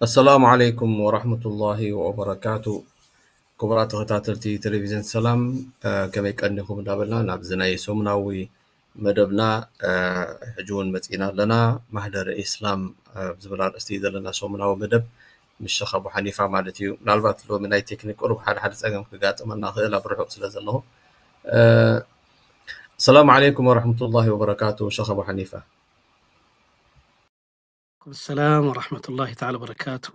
ኣሰላሙ ዓለይኩም ወራህመቱላሂ ወበረካቱ። ክቡራት ተኸታተልቲ ቴሌቪዥን ሰላም፣ እ፣ ከመይ ቀኒኹም እንዳበልና ናብዚ ናይ ሰሙናዊ መደብና፣ እ፣ ሕጂ እውን መጺእና ኣለና። ማህደር ኢስላም፣ እ፣ ዝብል ኣርእስቲ ዘለና ሰሙናዊ መደብ ምስ ሸኽ ኣቡ ሓኒፋ ማለት እዩ። ምናልባት ሎሚ ናይ ቴክኒክ ቁሩብ ሓደ ሓደ ጸገም ክጋጥመና ክእል ኣብ ርሑቕ ስለ ዘለኹ። እ፣ ሰላም ዓለይኩም ወራህመቱላሂ ወበረካቱ ሸኽ ኣቡ ሓኒፋ። ሰላም ወራህመቱላሂ ተዓላ ወበረካቱ።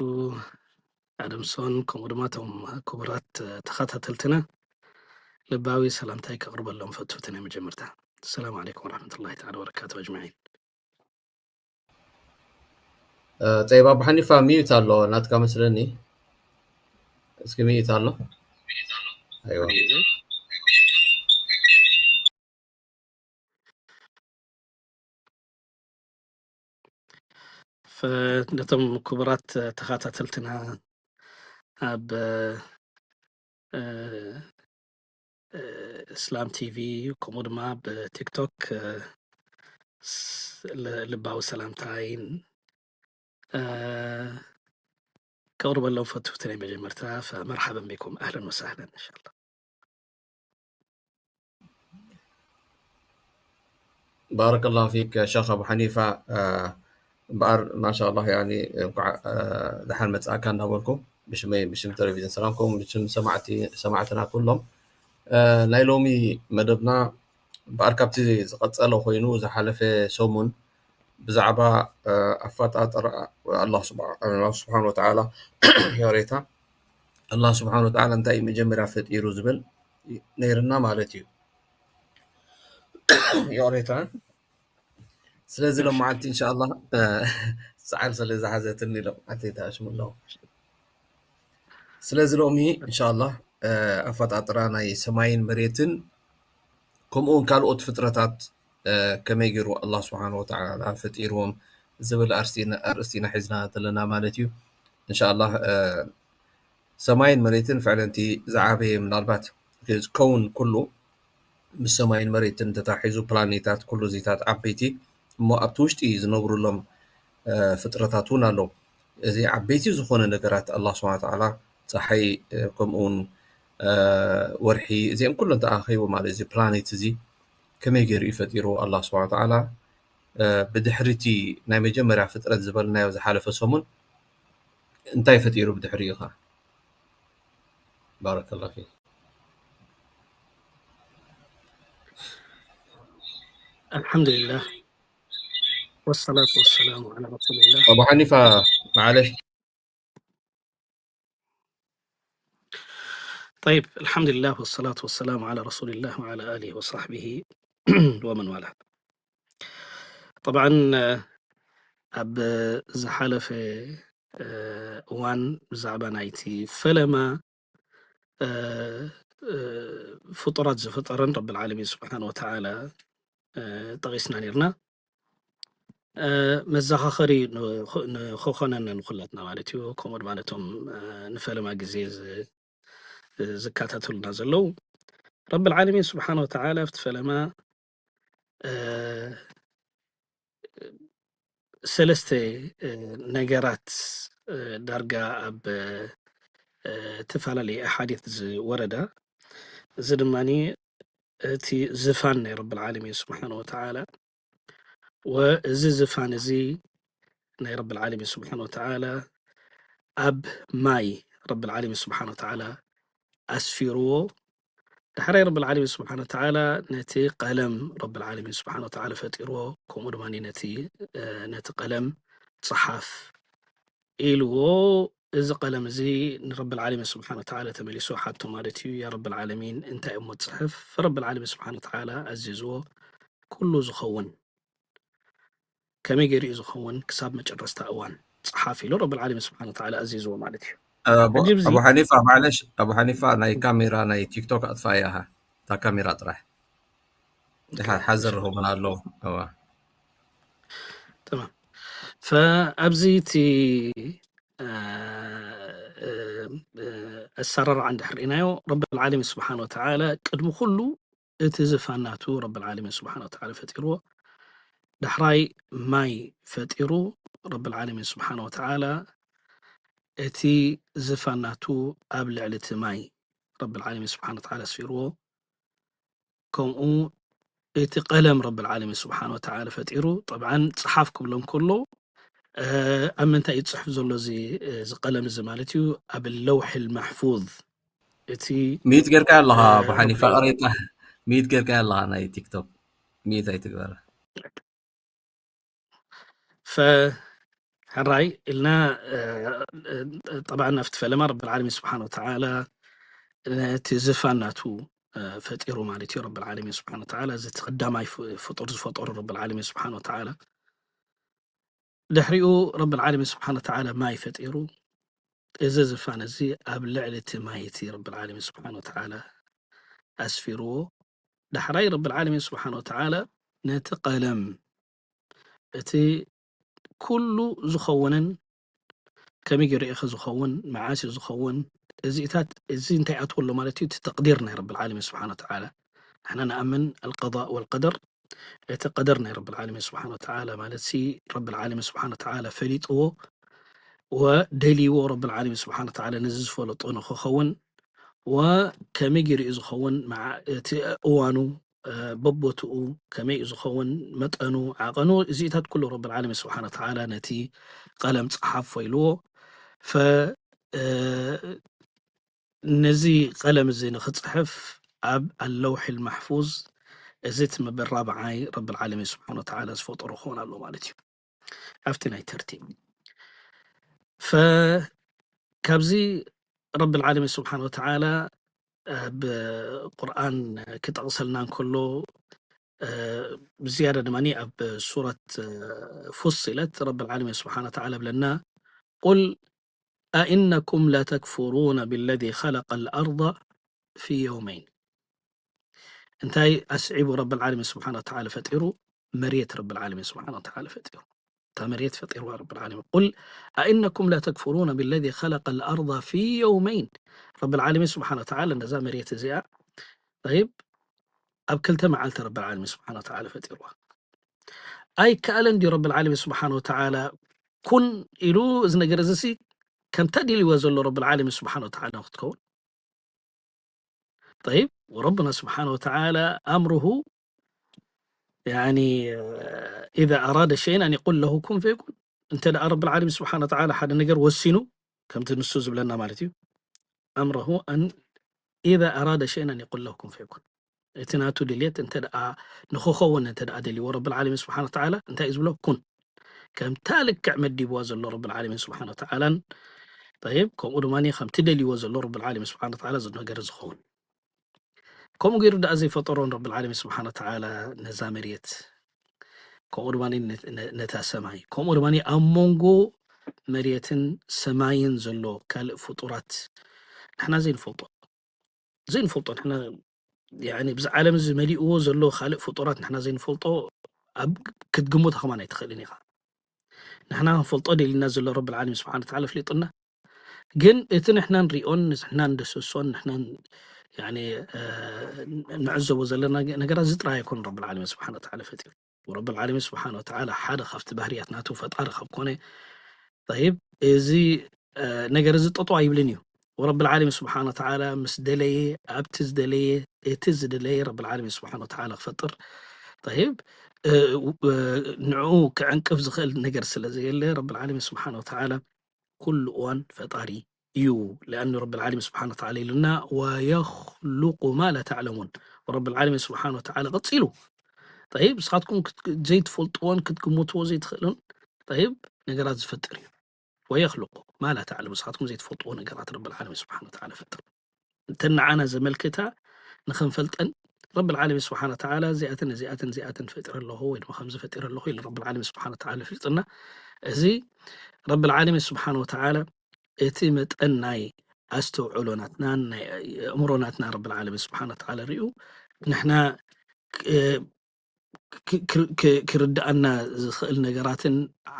ኣደምሶን ከምኡ ድማ እቶም ክቡራት ተኸታተልትና ልባዊ ሰላምታይ ከቕርበሎም ፈቱ። እቲ ናይ መጀመርታ ሰላም ዓለይኩም ወራህመቱላሂ ተዓላ ወበረካቱ ኣጅማዒን። እ፣ ጠይብ፣ ኣቡ ሓኒፋ ሚዩት ኣሎ ናትካ መስለኒ። እስኪ ሚዩት ኣሎ። ኣይዋ። ፈ-፣ ነቶም ክቡራት ተኸታተልትና ኣብ፣ እ፣ እ፣ እስላም ቲቪ ከምኡ ድማ ብቲክቶክ፣ እ፣ ስ-፣ ል-፣ ልባዊ ሰላምታይን፣ እ፣ ከቕርበሎም ፈቱ። እቲ ናይ መጀመርታ ፈመርሓበን ቢኩም፣ ኣህለን ወሳህለን፣ እንሻላ። ባረከላሁ ፊክ ሸኽ ኣቡ ሓኒፋ። እ፣ እምበኣር ማሻ ኣላህ፣ ያኒ፣ እንኳዕ፣ እ፣ ደሓን መጻእካ እንዳበልኩ ብሽመይ፣ ብሽም ቴሌቪዥን ሰላም፣ ከምኡ ብሽም ሰማዕቲ፣ ሰማዕትና ኩሎም፣ እ፣ ናይ ሎሚ መደብና እምበኣር ካብቲ ዝቐጸለ ኮይኑ፣ ዝሓለፈ ሰሙን ብዛዕባ፣ እ፣ ኣፈጣጥራ ኣላህ ስብሓ-፣ ኣላህ ስብሓን ወተዓላ፣ ይቕሬታ፣ ኣላህ ስብሓን ወተዓላ እንታይ እዩ መጀመርያ ፈጢሩ ዝብል ነይርና ማለት እዩ። ይቕሬታ። ስለዚ ሎም መዓልቲ እንሻ ኣላህ፣ እ፣ ሰዓል ስለ ዝሓዘትኒ ሎም መዓልቲ ተኣሽሙ ኣለኹ። ስለዚ ሎሚ እንሻ ኣላህ፣ እ፣ ኣፈጣጥራ ናይ ሰማይን መሬትን ከምኡ እውን ካልኦት ፍጥረታት፣ እ፣ ከመይ ገይሩ ኣላህ ስብሓን ወተዓላ ፈጢርዎም ዝብል ኣርስቲ-፣ ኣርእስቲ ኢና ሒዝና ዘለና ማለት እዩ። እንሻ ኣላህ፣ እ፣ ሰማይን መሬትን ፍዕለንቲ ዝዓበየ ምናልባት እዚ ከውን ኩሉ ምስ ሰማይን መሬትን ተታሒዙ ፕላኔታት ኩሉ እዚታት ዓበይቲ እሞ ኣብቲ ውሽጢ ዝነብሩሎም፣ እ፣ ፍጥረታት እውን ኣለዉ። እዚ ዓበይቲ ዝኾነ ነገራት ኣላህ ስብሓን ወተዓላ ፀሓይ፣ እ፣ ከምኡ እውን፣ እ፣ ወርሒ እዚኦም ኩሎም ተኣኸቡ ማለት እዚ ፕላኔት እዚ ከመይ ገይሩ እዩ ፈጢሩ ኣላህ ስብሓን ወተዓላ? እ፣ ብድሕሪ እቲ ናይ መጀመርያ ፍጥረት ዝበልናዮ ዝሓለፈ ሰሙን እንታይ ፈጢሩ ብድሕሪኡ ኸ? ባረከላሁ ፊክ። ኣልሓምዱሊላህ ወሰላቱ ወሰላሙ ዓላ ረሱሊላህ። ኣቡ ሓኒፋ፣ ማዕለሽ። طيب، الحمد لله والصلاة والسلام على رسول الله وعلى آله وصحبه ومن والاه. طبعا، ኣብ ዝሓለፈ፣ እ፣ እዋን ብዛዕባ ናይቲ ፈለማ፣ እ፣ እ፣ ፍጡራት ዝፈጠረን ረብል ዓለሚን ስብሓን ወተዓላ፣ እ፣ ጠቒስና ነርና። እ፣ መዘኻኸሪ ንኽ-፣ ንኽኾነና ንኹላትና ማለት እዩ። ከምኡ ድማ ነቶም፣ እ፣ ንፈለማ ግዜ ዝ-፣ ዝከታተሉና ዘለዉ፣ ረብል ዓለሚን ስብሓን ወተዓላ ኣብቲ ፈለማ፣ እ፣ ሰለስተ፣ እ፣ ነገራት፣ እ፣ ዳርጋ ኣብ፣ እ፣ እተፈላለየ ኣሓዲት ዝወረዳ፣ እዚ ድማኒ እቲ ዝፋን ናይ ረብል ዓለሚን ስብሓን ወተዓላ፣ ወእዚ ዝፋን እዚ ናይ ረብል ዓለሚን ስብሓን ወተዓላ ኣብ ማይ ረብል ዓለሚን ስብሓን ወተዓላ ኣስፊርዎ። ዳሕራይ ረብል ዓለሚን ስብሓን ወተዓላ ነቲ ቀለም ረብል ዓለሚን ስብሓን ወተዓላ ፈጢርዎ፣ ከምኡ ድማ ነቲ፣ እ፣ ነቲ ቀለም ጽሓፍ ኢልዎ። እዚ ቀለም እዚ ንረብል ዓለሚን ስብሓን ወተዓላ ተመሊሱ ሓቶ ማለት እዩ፣ ያ ረብል ዓለሚን እንታይ እሞ ጽሕፍ? ረብል ዓለሚን ስብሓን ወተዓላ ኣዚዝዎ። ኩሉ ዝኸውን ከመይ ገይሩ እዩ ዝኸውን? ክሳብ መጨረስታ እዋን ጽሓፍ ኢሉ ረብል ዓለሚን ስብሓን ወተዓላ ኣዚዝዎ ማለት እዩ። ኣቡ፣ ሕጂ ኣብዚ ኣቡ ሓኒፋ፣ ማዕለሽ፣ ኣቡ ሓኒፋ፣ ናይ ካሜራ ናይ ቲክቶክ ኣጥፋእያ ኢኻ። እታ ካሜራ ጥራሕ። ድሓር ሓዘር ርሁብና ኣለዉ። እዋ። ተማም። ፈኣብዚ እቲ፣ እ፣ እ፣ እ፣ ኣሰራርዓ እንድሕር ርኢናዮ፣ ረብል ዓለሚን ስብሓን ወተዓላ ቅድሚ ኩሉ እቲ ዝፋን ናቱ ረብል ዓለሚን ስብሓን ወተዓላ ፈጢርዎ። ዳሕራይ ማይ ፈጢሩ ረብል ዓለሚን ስብሓን ወተዓላ፣ እቲ ዝፋን ናቱ ኣብ ልዕሊ እቲ ማይ ረብል ዓለሚን ስብሓን ወተዓላ ኣስፊርዎ። ከምኡ እቲ ቀለም ረብል ዓለሚን ስብሓን ወተዓላ ፈጢሩ። ጠብዓን ጽሓፍ ክብሎ እንከሎ፣ እ፣ ኣብ ምንታይ እዩ ዝጽሕፍ ዘሎ እዚ፣ እዚ ቀለም እዚ ማለት እዩ? ኣብ ለውሒል ማሕፉዝ። እቲ ሚዩት ጌርካ ኣለኻ ኣቡ ሓኒፋ፣ ቀሬታ። ሚዩት ጌርካ ኣለኻ ናይ ቲክቶክ። ሚዩት ኣይትግበር። ፈ-፣ ሕራይ ኢልና፣ እ፣ እ፣ ጠብዓን ናብቲ ፈለማ ረብል ዓለሚን ስብሓን ወተዓላ ነቲ ዝፋን ናቱ፣ እ፣ ፈጢሩ ማለት እዩ። ረብል ዓለሚን ስብሓን ወተዓላ እዚ እቲ ቀዳማይ ፍ-፣ ፍጡር ዝፈጠሩ ረብል ዓለሚን ስብሓን ወተዓላ። ድሕሪኡ ረብል ዓለሚን ስብሓን ወተዓላ ማይ ፈጢሩ። እዚ ዝፋን እዚ ኣብ ልዕሊ እቲ ማይ እቲ ረብል ዓለሚን ስብሓን ወተዓላ ኣስፊርዎ። ዳሕራይ ረብል ዓለሚን ስብሓን ወተዓላ ነቲ ቀለም፣ እቲ ኩሉ ዝኸውንን ከመይ ገይሩ ኢኸ ዝኸውን፣ መዓስ እዩ ዝኸውን፣ እዚታት፣ እዚ እንታይ ኣትዎ ኣሎ ማለት እዩ? እቲ ተቅዲር ናይ ረብል ዓለሚን ስብሓን ወተዓላ። ንሕና ንኣምን ኣልቀዳእ ወልቀደር፣ እቲ ቀደር ናይ ረብል ዓለሚን ስብሓን ወተዓላ ማለት ሲ ረብል ዓለሚን ስብሓን ወተዓላ ፈሊጥዎ ወደልይዎ ረብል ዓለሚን ስብሓን ወተዓላ ነዚ ዝፈለጦ ንክኸውን ወከመይ ገይሩ እዩ ዝኸውን፣ መዓ-፣ እቲ እዋኑ፣ እ፣ በቦትኡ ከመይ እዩ ዝኸውን፣ መጠኑ፣ ዓቐኑ፣ እዚታት ኩሉ ረብል ዓለሚን ስብሓን ወተዓላ ነቲ ቀለም ጸሓፎ ኢልዎ። ፈ-፣ እ፣ ነዚ ቀለም እዚ ንክጽሕፍ ኣብ ኣለውሒል ማሕፉዝ እዚ እቲ መበል ራብዓይ ረብል ዓለሚን ስብሓን ወተዓላ ዝፈጠሮ ክኸውን ኣሎ ማለት እዩ። ኣብቲ ናይ ተርቲብ። ፈ-፣ ካብዚ ረብል ዓለሚን ስብሓን ወተዓላ ኣብ ቁርኣን ክጠቕሰልና እንከሎ፣ እ፣ ብዝያዳ ድማ ኣብ ሱረት፣ እ፣ ፉስለት ረብል ዓለሚን ስብሓን ወተዓላ ብለና፣ ቁል ኣኢነኩም ለተክፍሩነ ብለዚ ኸለቀ ልኣርض ፊ የውመይን። እንታይ ኣስዒቡ ረብል ዓለሚን ስብሓን ወተዓላ ፈጢሩ? መሬት ረብል ዓለሚን ስብሓን ወተዓላ ፈጢሩ። እታ መሬት ፈጢርዋ ረብል ዓለሚን። ቁል ኣኢነኩም ለተክፍሩነ ብለዚ ኸለቀ ልኣርض ፊ የውመይን። ረብል ዓለሚን ስብሓን ወተዓላ ነዛ መሬት እዚኣ፣ ጠይብ፣ ኣብ ክልተ መዓልቲ ረብል ዓለሚን ስብሓን ወተዓላ ፈጢርዋ። ኣይከኣለን ድዩ ረብል ዓለሚን ስብሓን ወተዓላ ኩን ኢሉ እዚ ነገር እዚ ሲ ከምታ ደልይዋ ዘሎ ረብል ዓለሚን ስብሓን ወተዓላ ንክትከውን? ጠይብ፣ ወረብና ስብሓን ወተዓላ ኣምርሁ፣ ያኒ፣ ኢዛ ኣራደ ሸይን ኣን የቁል ለሁ ኩን ፈየኩን። እንተ ደኣ ረብል ዓለሚን ስብሓን ወተዓላ ሓደ ነገር ወሲኑ፣ ከምቲ ንሱ ዝብለና ማለት እዩ፣ ኣምረሁ ኣን ኢዛ ኣራደ ሸይን ኣን የቁል ለሁ ኩን ፈየኩን። እቲ ናቱ ድልየት እንተ ደኣ ንኽኸውን እንተ ደኣ ደልይዎ ረብል ዓለሚን ስብሓን ወተዓላ እንታይ እዩ ዝብሎ? ኩን። ከምታ ልክዕ መዲብዋ ዘሎ ረብል ዓለሚን ስብሓን ወተዓላን፣ ጠይብ፣ ከምኡ ድማ ከምቲ ደልይዎ ዘሎ ረብል ዓለሚን ስብሓን ወተዓላ እዚ ነገር ዝኸውን። ከምኡ ገይሩ ደኣ ዘይፈጠሮን ረብል ዓለሚን ስብሓን ወተዓላ ነዛ መሬት፣ ከምኡ ድማ ነ-፣ ነ-፣ ነታ ሰማይ፣ ከምኡ ድማ ኣብ መንጎ መሬትን ሰማይን ዘሎ ካልእ ፍጡራት ንሕና ዘይንፈልጦ፣ ዘይንፈልጦ ንሕና፣ ያኒ፣ ብዚ ዓለም እዚ መሊእዎ ዘሎ ካልእ ፍጡራት ንሕና ዘይንፈልጦ ኣብ ክትግምቶ ከማን ኣይትኽእልን ኢኻ። ንሕና ክንፈልጦ ደሊና ዘሎ ረብል ዓለሚን ስብሓን ወተዓላ ኣፍሊጡና። ግን እቲ ንሕና ንሪኦን ንሕና ንደሰሶን ንሕና፣ ያኒ፣ እ፣ ንዕዘቦ ዘለና ነገራት እዚ ጥራይ ኣይኮነን ረብል ዓለሚን ስብሓን ወተዓላ ፈጢሩ። ወረብል ዓለሚን ስብሓን ወተዓላ ሓደ ካብቲ ባህርያት ናቱ ፈጣሪ ካብ ኮነ፣ ጠይብ፣ እዚ፣ እ፣ ነገር እዚ ጠጠው ኣይብልን እዩ። ወረብል ዓለሚን ስብሓን ወተዓላ ምስ ደለየ፣ ኣብቲ ዝደለየ፣ እቲ ዝደለየ ረብል ዓለሚን ስብሓን ወተዓላ ክፈጥር፣ ጠይብ፣ እ፣ እ፣ ንዕኡ ክዕንቅፍ ዝኽእል ነገር ስለ ዘየለ፣ ረብል ዓለሚን ስብሓን ወተዓላ ኩሉ እዋን ፈጣሪ እዩ። ሊኣኑ ረብል ዓለሚን ስብሓን ወተዓላ ኢሉና፣ "ወየኽሉቁ ማ ላ ተዕለሙን።" ረብል ዓለሚን ስብሓን ወተዓላ ቀጺሉ፣ ጠይብ፣ ንስኻትኩም ክት-፣ ዘይትፈልጥዎን ክትግምትዎ ዘይትኽእሉን፣ ጠይብ፣ ነገራት ዝፈጥር እዩ። "ወየኽሉቁ ማ ላ ተዕለሙን።" ንስኻትኩም ዘይትፈልጥዎ ነገራት ረብል ዓለሚን ስብሓን ወተዓላ ፈጥር። እንተ ንዓና ዘመልክታ ንኽንፈልጠን፣ ረብል ዓለሚን ስብሓን ወተዓላ እዚኣተን፣ እዚኣተን፣ እዚኣተን ፈጢረ ኣለኹ ወይ ድማ ከምዚ ፈጢረ ኣለኹ ኢሉ ረብል ዓለሚን ስብሓን ወተዓላ ኣፍሊጡና። እዚ ረብል ዓለሚን ስብሓን ወተዓላ እቲ መጠን ናይ ኣስተውዕሎ ናትናን ናይ ኣእምሮ ናትና ረብል ዓለሚን ስብሓን ወተዓላ ሪኡ ንሕና ክ-፣ ክ-፣ ክ-፣ ክ-፣ ክርድኣና ዝኽእል ነገራትን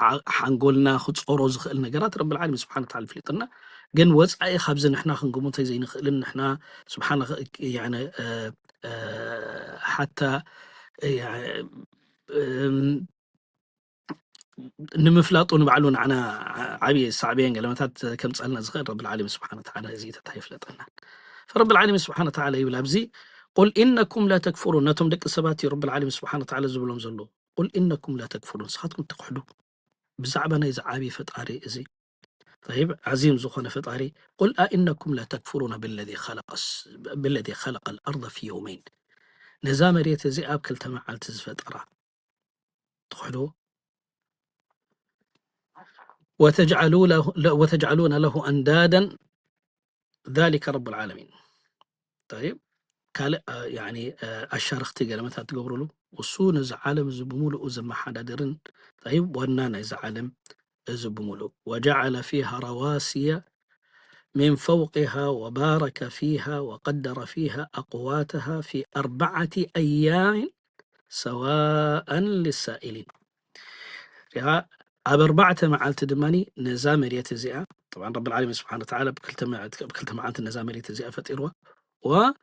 ዓ-፣ ሓንጎልና ክጾሮ ዝኽእል ነገራት ረብል ዓለሚን ስብሓን ወተዓላ ኣፍሊጡና። ግን ወጻኢ ካብዚ ንሕና ክንግምቶ ዘይንኽእልን ንሕና ስብሓን ኸ-፣ ያነ፣ እ፣ እ፣ ሓታ፣ እ፣ ያ-፣ እም፣ ንምፍላጡ ንባዕሉ ንዓና ዓብዪ ሳዕቤን ገለመታት ከምፀልና ዝኽእል ረብል ዓለሚን ስብሓነ ወተዓላ እዚ ተታ ይፍለጠና። ፈረብል ዓለሚን ስብሓነ ወተዓላ ይብል ኣብዚ ቁል ኢነኩም ላ ተክፍሩን፣ ነቶም ደቂ ሰባት እዩ ረብል ዓለሚን ስብሓነ ወተዓላ ዝብሎም ዘሎ። ቁል ኢነኩም ላ ተክፍሩን፣ ንስኻትኩም ትክሕዱ ብዛዕባ ናይዚ ዓብዪ ፈጣሪ እዚ፣ ጠይብ፣ ዓዚም ዝኾነ ፈጣሪ። ቁል ኣኢነኩም ላ ተክፍሩነ ብለዚ ኸለቀ ስ-፣ ብለዚ ኸለቀ ልኣርض ፊ የውመይን፣ ነዛ መሬት እዚኣ ኣብ ክልተ መዓልቲ ዝፈጠራ ትኽሕድዎ? ወተጅዓሉ ለሁ-፣ ለ-፣ ወተጅዓሉነ ለሁ ኣንዳደን ዛሊከ ረቡል ዓለሚን። ጠይብ፣ ካልእ፣ አ፣ ያኒ፣ አ፣ ኣሻርኽቲ ገለመታት ትገብሩሉ፣ እሱ ነዚ ዓለም እዚ ብምሉኡ ዘመሓዳድርን፣ ጠይብ፣ ዋና ናይዚ ዓለም እዚ ብምሉእ። ወጀዓለ ፊሃ ረዋሲየ ሚን ፈውቂሃ ወባረከ ፊሃ ወቀደረ ፊሃ ኣቅዋተሃ ፊ ኣርበዓቲ ኣያሚን ሰዋኣን ሊሳኢሊን። ሪኣ፣ ኣብ ኣርባዕተ መዓልቲ ድማ ነዛ መሬት እዚኣ፣ ጠብዓን ረብል ዓለሚን ስብሓነ ወተዓላ ብክልተ መ-፣ ብክልተ መዓልቲ ነዛ መሬት እዚኣ ፈጢርዋ። ወ-፣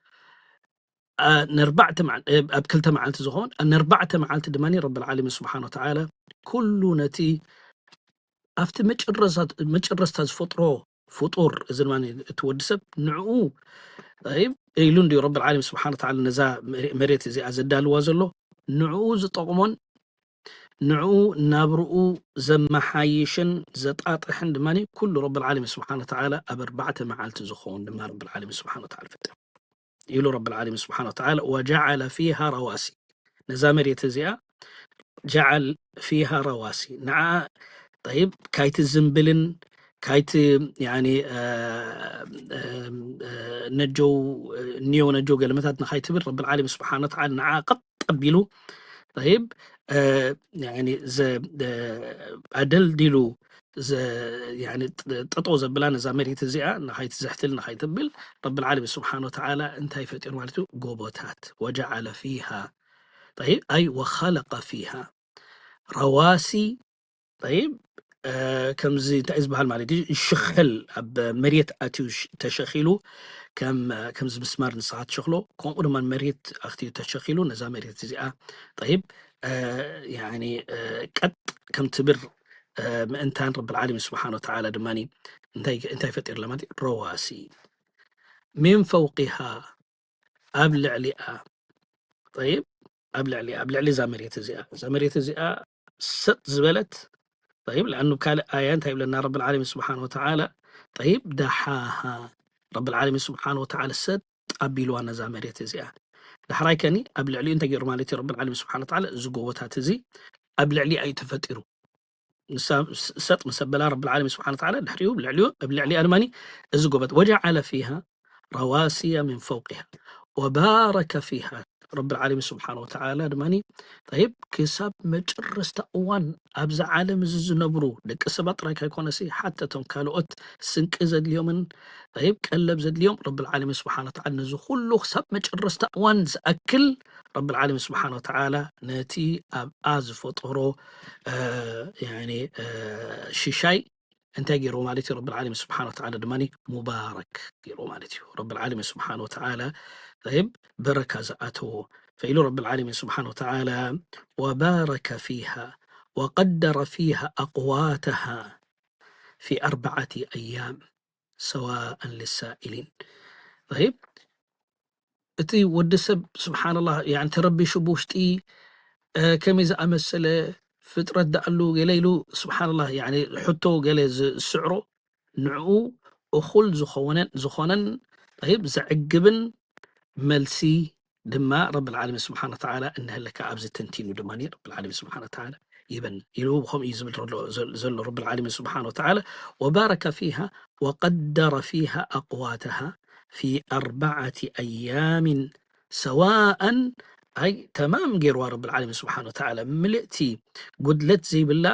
አ፣ ነርባዕተ መዓል-፣ እ፣ ኣብ ክልተ መዓልቲ ዝኸውን፣ ነርባዕተ መዓልቲ ድማ ረብል ዓለሚን ስብሓነ ወተዓላ ኩሉ ነቲ ኣብቲ መጨረስታ፣ መጨረስታ ዝፈጥሮ ፍጡር፣ እዚ ድማ እቲ ወዲ ሰብ ንዕኡ፣ ጠይብ፣ ኢሉ እንድዩ ረብል ዓለሚን ስብሓነ ወተዓላ ነዛ መሬ-፣ መሬት እዚኣ ዘዳልዋ ዘሎ፣ ንዕኡ ዝጠቕሞን ንዕኡ ናብርኡ ዘመሓይሽን ዘጣጥሕን ድማ ኩሉ ረብል ዓለሚን ስብሓነ ወተዓላ ኣብ ኣርባዕተ መዓልቲ ዝኸውን ድማ ረብል ዓለሚን ስብሓነ ወተዓላ ፈጢሩ ኢሉ ረብል ዓለሚን ስብሓነ ወተዓላ። ወጀዓለ ፊሃ ረዋሲ፣ ነዛ መሬት እዚኣ ጀዓል ፊሃ ረዋሲ፣ ንዓ፣ ጠይብ፣ ካይትዝንብልን ካይቲ፣ ያኒ፣ አ፣ አ፣ አ፣ ነጀው፣ ኒዮ ነጀው ገለመታት ንኻይትብል ረብል ዓለሚን ስብሓነ ወተዓላ ንዓ ቀጥ ኣቢሉ፣ ጠይብ፣ አ፣ ያኒ፣ ዘ-፣ አ፣ ኣደልዲሉ ዘ-፣ ያኒ፣ ጥ-፣ ጠጠው ዘብላ ነዛ መሬት እዚኣ ንኻይትዝሕትል ንኻይትብል ረብል ዓለሚን ስብሓነ ወተዓላ እንታይ ፈጢሩ ማለት እዩ? ጎቦታት። ወጀዓለ ፊሃ፣ ጠይብ፣ ኣይ ወኸለቀ ፊሃ ረዋሲ፣ ጠይብ፣ አ፣ ከምዚ እንታይ እዩ ዝበሃል ማለት እዩ? ሽኸል ኣብ መሬት ኣትዩ ሽ-፣ ተሸኺሉ፣ ከም፣ ከምዚ ምስማር ንስኻ ትሸኽሎ፣ ከምኡ ድማ መሬት ኣኽትዩ ተሸኺሉ፣ ነዛ መሬት እዚኣ፣ ጠይብ፣ አ፣ ያኒ፣ አ፣ ቀጥ ከም ትብር፣ አ፣ ምእንታን ረብል ዓለሚን ስብሓነ ወተዓላ ድማ እንታይ፣ እንታይ ፈጢርላ ማለት እዩ? ረዋሲ ሚን ፈውቂሃ፣ ኣብ ልዕሊኣ፣ ጠይብ፣ ኣብ ልዕሊኣ፣ ኣብ ልዕሊ እዛ መሬት እዚኣ፣ እዛ መሬት እዚኣ ሰጥ ዝበለት፣ ጠይብ፣ ለኣኑ ካልእ ኣያ እንታይ ይብለና ረብል ዓለሚን ስብሓነ ወተዓላ? ጠይብ፣ ደሓሃ፣ ረብል ዓለሚን ስብሓነ ወተዓላ ሰጥ ኣቢልዋ ነዛ መሬት እዚኣ። ዳሕራይ ከኒ ኣብ ልዕሊኡ እንታይ ገይሩ ማለት እዩ ረብል ዓለሚን ስብሓነ ወተዓላ? እዚ ጎቦታት እዚ ኣብ ልዕሊኣ እዩ ተፈጢሩ። ንሳ ስ-፣ ሰጥ ምስ ኣበላ ረብል ዓለሚን ስብሓነ ወተዓላ ድሕሪኡ ኣብ ልዕሊኡ፣ ኣብ ልዕሊኣ ድማ እዚ ጎቦት። ወጀዓለ ፊሃ ረዋሲየ ሚን ፈውቂሃ ወባረከ ፊሃ፣ ረብል ዓለሚን ስብሓነ ወተዓላ ድማ፣ ጠይብ፣ ክሳብ መጨረስታ እዋን ኣብዚ ዓለም እዚ ዝነብሩ ደቂ ሰባት ጥራይ ካይኮነሲ፣ ሓታ እቶም ካልኦት ስንቂ ዘድልዮምን፣ ጠይብ፣ ቀለብ ዘድልዮም፣ ረብል ዓለሚን ስብሓነ ወተዓላ ነዚ ኩሉ ክሳብ መጨረስታ እዋን ዝኣክል ረብል ዓለሚን ስብሓነ ወተዓላ ነቲ ኣብኣ ዝፈጠሮ፣ አ፣ ያኒ፣ አ፣ ሽሻይ እንታይ ገይርዎ ማለት እዩ? ረብል ዓለሚን ስብሓነ ወተዓላ ድማ ሙባረክ ገይርዎ ማለት እዩ። ረብል ዓለሚን ስብሓነ ወተዓላ፣ ጠይብ፣ በረካ ዝኣተዎ። ፈኢሉ ረብል ዓለሚን ስብሓነ ወተዓላ፣ ወባረከ ፊሃ ወቀደረ ፊሃ ኣቅዋተሃ ፊ ኣርበዓቲ ኣያም ሰዋኣን ሊሳኢሊን። ጠይብ፣ እቲ ወዲ ሰብ ስብሓንላህ፣ ያኒ፣ ተረቢሹ ብውሽጢ፣ እ፣ ከመይ ዝኣመሰለ ፍጥረት ደኣሉ ገለ ኢሉ፣ ስብሓንላህ፣ ያኒ፣ ሕቶ ገለ ዝስዕሮ፣ ንዕኡ እኹል ዝኾነ-፣ ዝኾነን፣ ጠይብ፣ ዘዕግብን መልሲ ድማ ረብል ዓለሚን ስብሓነ ወተዓላ እንሀለካ ኣብዚ ተንቲኑ ድማ ረብል ዓለሚን ስብሓነ ወተዓላ ይበን ኢሉ። ከምኡ እዩ ዝብል ዘሎ፣ ዘሎ ረብል ዓለሚን ስብሓነ ወተዓላ። ወባረከ ፊሃ ወቀደረ ፊሃ ኣቅዋተሃ ፊ ኣርበዓቲ ኣያሚን ሰዋኣን፣ ኣይ ተማም ገይርዋ ረብል ዓለሚን ስብሓነ ወተዓላ፣ ምልእቲ ጉድለት ዘይብላ።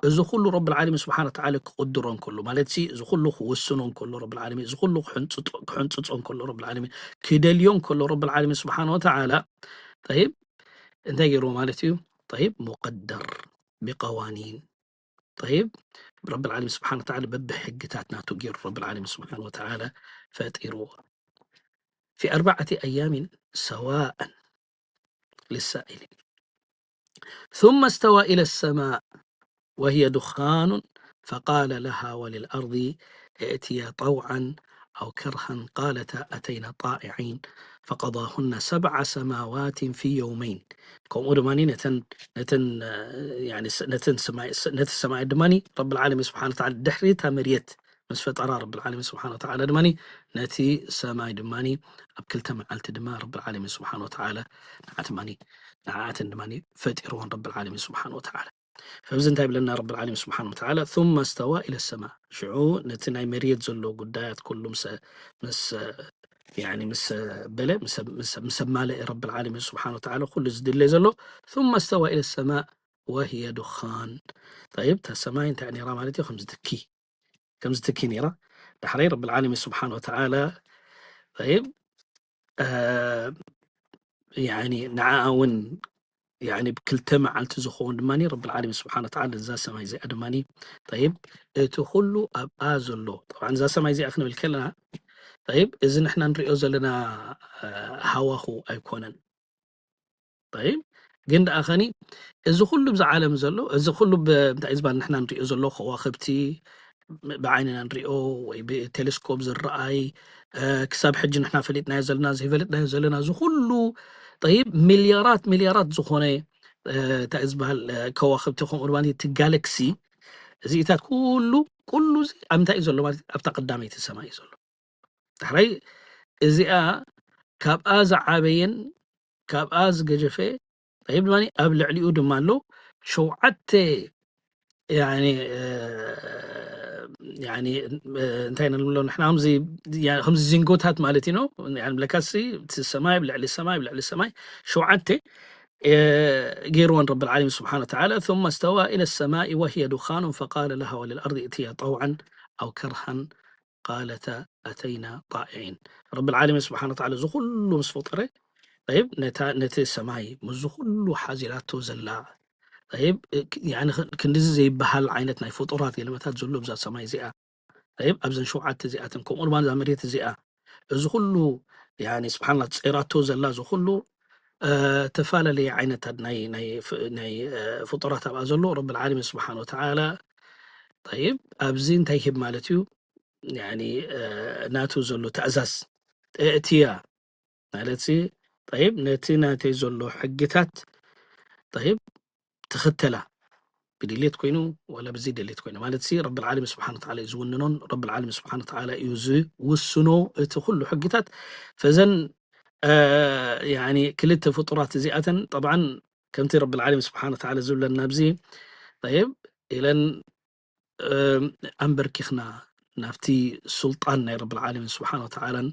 እዚ ኩሉ ረብል ዓለሚን ስብሓነ ወተዓላ ክቕድሮ እንከሎ፣ ማለት ሲ፣ እዚ ኩሉ ክውስኖ እንከሎ ረብል ዓለሚን፣ እዚ ኩሉ ክሕንጽጦ-፣ ክሕንጽጾ እንከሎ ረብል ዓለሚን፣ ክደልዮ እንከሎ ረብል ዓለሚን ስብሓነ ወተዓላ፣ ጠይብ፣ እንታይ ገይርዎ ማለት እዩ? ጠይብ፣ ሙቀደር ብቀዋኒን። ጠይብ፣ ረብል ዓለሚን ስብሓነ ወተዓላ በብሕግታት ናቱ ገይሩ ረብል ዓለሚን ስብሓነ ወተዓላ ፈጢርዎ። ፊ ኣርበዓቲ ኣያሚን ሰዋኣን ሊሳኢሊን። ثم استوى إلى السماء። وهي دخان فقال لها وللأرض ائتيا طوعا أو كرها قالتا أتينا طائعين فقضاهن سبع سماوات في يومين. ከምኡ ድማ ነተን ነተን ነተን ሰማይ ነቲ ሰማይ ድማ ረብል ዓለሚን ስብሓን ወተዓላ ድሕሪ እታ መርየት ምስ ፈጠራ ረብል ዓለሚን ስብሓን ወተዓላ ድማ ነቲ ሰማይ ድማ ኣብ ክልተ መዓልቲ ድማ ረብል ዓለሚን ስብሓን ወተዓላ ንዓትማኒ ንዓኣተን ድማ ፈጢርዎን ረብል ዓለሚን ስብሓን ወተዓላ። ፈብዚ እንታይ ብለና ረብል ዓለሚን ስብሓን ወተዓላ ثم استوى إلى السماء ሽዑ ነቲ ናይ መርየት ዘሎ ጉዳያት ኩሉ ምስ ምስ ያኒ ምስ በለ ምስ ኣማለአ ረብል ዓለሚን ስብሓን ወተዓላ ኩሉ ዝድለ ዘሎ ثم استوى إلى السماء وهي دخان طيب እታ ሰማይ እንታይ ነራ ማለት እዩ ከምዚ ትኪ ከምዚ ትኪ ነራ ዳሕረይ ረብል ዓለሚን ስብሓን ወተዓላ طيب ያኒ ንዓኣ እውን ያኒ ብክልተ መዓልቲ ዝኸውን ድማ ረብል ዓለሚን ስብሓን ወተዓላ እዛ ሰማይ እዚኣ ድማ طيب እቲ ኩሉ ኣብኣ ዘሎ طبعا እዛ ሰማይ እዚኣ ክንብል ከለና طيب እዚ ንሕና ንሪኦ ዘለና ሃዋኹ ኣይኮነን طيب ግን ደኣ ኸኒ እዚ ኩሉ ብዚ ዓለም ዘሎ እዚ ኩሉ እንታይ ዝበሃል ንሕና ንሪኦ ዘሎ ከዋኽብቲ ብዓይንና ንሪኦ ወይ ብቴሌስኮፕ ዝረኣይ ክሳብ ሕጂ ንሕና ፈሊጥናዮ ዘለና ዘይፈለጥናዮ ዘለና እዚ ኩሉ طيب ሚልያራት ሚልያራት ዝኾነ እንታይ ዝበሃል ከዋኽብቲ ከምኡ ድማ እቲ ጋለክሲ እዚኢታት ኩሉ ኩሉ እዚ ኣብ እንታይ እዩ ዘሎ ማለት ኣብታ ቀዳመይቲ ሰማይ እዩ ዘሎ ዳሕራይ እዚኣ ካብኣ ዝዓበየን ካብኣ ዝገጀፈ طيب ድማ ኣብ ልዕሊኡ ድማ ኣሎ ሸውዓተ يعني يعني እንታይ ንብሎ ንሕና ከምዚ ከምዚ ዚንጎታት ማለት እዩ ነው ንብለካሲ እቲ ሰማይ ብልዕሊ ሰማይ ብልዕሊ ሰማይ ሸውዓተ ገይርዎን ረብል ዓለሚን ስብሓን ወተዓላ ثم استوى إلى السماء وهي دخان فقال لها وللأرض ائتيا طوعا أو كرها قالتا أتينا طائعين ረብል ዓለሚን ስብሓን ወተዓላ እዚ ኩሉ ምስ ፈጠረ طيب ነቲ ሰማይ ምስዚ ኩሉ ሓዚላቶ ዘላ طيب ክንድዚ ዘይበሃል ዓይነት ናይ ፍጡራት ገለመታት ዘሎ ብዛ ሰማይ እዚኣ طيب ኣብዘን ሸውዓተ እዚኣተን ከምኡ ድማ እዛ መሬት እዚኣ እዚ ኩሉ ያኒ ስብሓንላ ጸይራቶ ዘላ እዚ ኩሉ ተፈላለየ ዓይነታት ናይ ናይ ናይ ፍጡራት ኣብኣ ዘሎ ረብል ዓለሚን ስብሓን ወተዓላ طيب ኣብዚ እንታይ ይህብ ማለት እዩ ያኒ ናቱ ዘሎ ትእዛዝ እእትያ ማለት ሲ طيب ነቲ ናተይ ዘሎ ሕግታት طيب ትኽተላ ብድሌት ኮይኑ ወላ ብዘይ ድሌት ኮይኑ ማለት ሲ ረብል ዓለሚን ስብሓን ወተዓላ እዩ ዝውንኖን ረብል ዓለሚን ስብሓን ወተዓላ እዩ ዝውስኖ እቲ ኩሉ ሕግታት ፈዘን ያኒ ክልተ ፍጡራት እዚኣተን طبعا ከምቲ ረብል ዓለሚን ስብሓን ወተዓላ ዝብለና ኣብዚ طيب ኢለን ኣንበርኪኽና ናብቲ ሱልጣን ናይ ረብል ዓለሚን ስብሓን ወተዓላን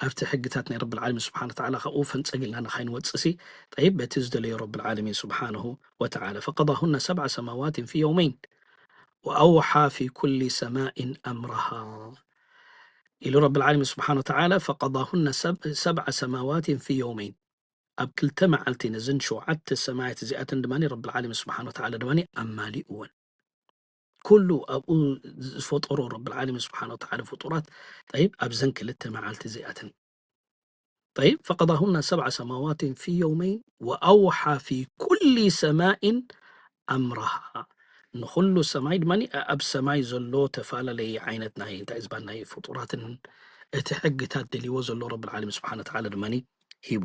ኣብቲ ሕግታት ናይ ረብል ዓለሚን ስብሓን ወተዓላ ካብኡ ፈንጸግ ኢልና ንኻይንወጽእ ሲ طيب በቲ ዝደለዮ ረብል ዓለሚን ስብሓንሁ ወተዓላ فقضاهن سبع سماوات في يومين وأوحى في كل سماء أمرها ኢሉ ረብል ዓለሚን ስብሓን ወተዓላ فقضاهن سبع سماوات في يومين ኣብ ክልተ መዓልቲ ነዘን ሸውዓተ ሰማያት እዚኣተን ድማ ረብል ዓለሚን ስብሓን ወተዓላ ድማ ኣማሊእወን ኩሉ ኣብኡ ዝፈጠሮ ረብል ዓለሚን ስብሓን ወተዓላ ፍጡራት طيب ኣብዘን ክልተ መዓልቲ እዚኣተን طيب فقضاهن سبع سماوات في يومين وأوحى في كل سماء أمرها ንኹሉ ሰማይ ድማ ኣብ ሰማይ ዘሎ ተፈላለየ ዓይነት ናይ እንታይ ዝበሃል ናይ ፍጡራትን እቲ ሕግታት ደልይዎ ዘሎ ረብል ዓለሚን ስብሓን ወተዓላ ድማ ሂቡ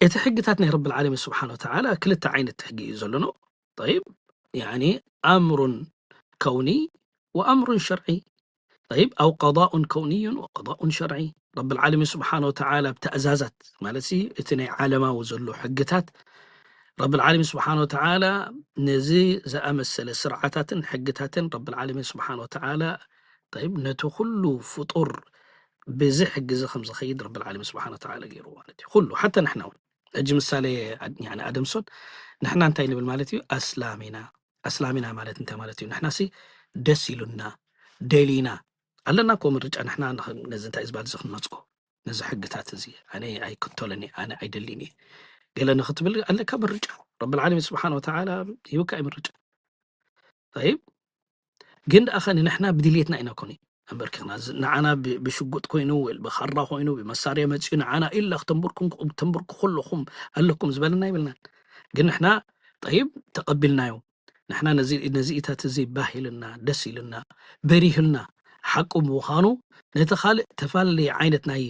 እቲ ሕግታት ናይ ረብል ዓለሚን ስብሓን ወተዓላ ክልተ ዓይነት ሕጊ እዩ ዘሎ ነው طيب يعني أمر كوني وأمر شرعي طيب أو قضاء كوني وقضاء شرعي ረብል ዓለሚን ስብሓን ወተዓላ ብትእዛዛት ማለት ሲ እቲ ናይ ዓለማዊ ዘሎ ሕግታት ረብል ዓለሚን ስብሓን ወተዓላ ነዚ ዝኣመሰለ ስርዓታትን ሕግታትን ረብል ዓለሚን ስብሓን ወተዓላ طيب ነቲ ኩሉ ፍጡር ብዚ ሕጊ እዚ ከም ዝኸይድ ረብል ዓለሚን ስብሓን ወተዓላ ገይሩ ማለት እዩ ኩሉ ሓታ ንሕና እውን ሕጂ ምሳሌ ኣደምሶን ንሕና እንታይ ንብል ማለት እዩ ኣስላም ኢና ኣስላም ኢና ማለት እንታይ ማለት እዩ ንሕና ሲ ደስ ኢሉና ደሊና ኣለና እኮ ምርጫ ንሕና ነዚ እንታይ ዝበሃል እዚ ክንመፅኦ ነዚ ሕግታት እዚ ኣነ ኣይክተሎን እየ ኣነ ኣይደልን እየ ገለ ንክትብል ኣለካ ምርጫ ረብል ዓለሚን ስብሓን ወተዓላ ሂብካ እዩ ምርጫ طيب ግን ደኣ ኸኒ ንሕና ብድልየትና ኢና ኮኒ ኣንበርኪኽና ንዓና ብሽጉጥ ኮይኑ ወይ ብኻራ ኮይኑ ብመሳርያ መፅኡ ንዓና ኢላ ክተንብርኩ ከለኹም ኣለኩም ዝበለና ይብልናን ግን ንሕና طيب ተቐቢልናዮ ንሕና ነዚ ነዚኢታት እዚ ባህ ኢልና፣ ደስ ኢልና፣ በሪህልና፣ ሓቁ ምዃኑ፣ ነቲ ካልእ ተፈላለየ ዓይነት ናይ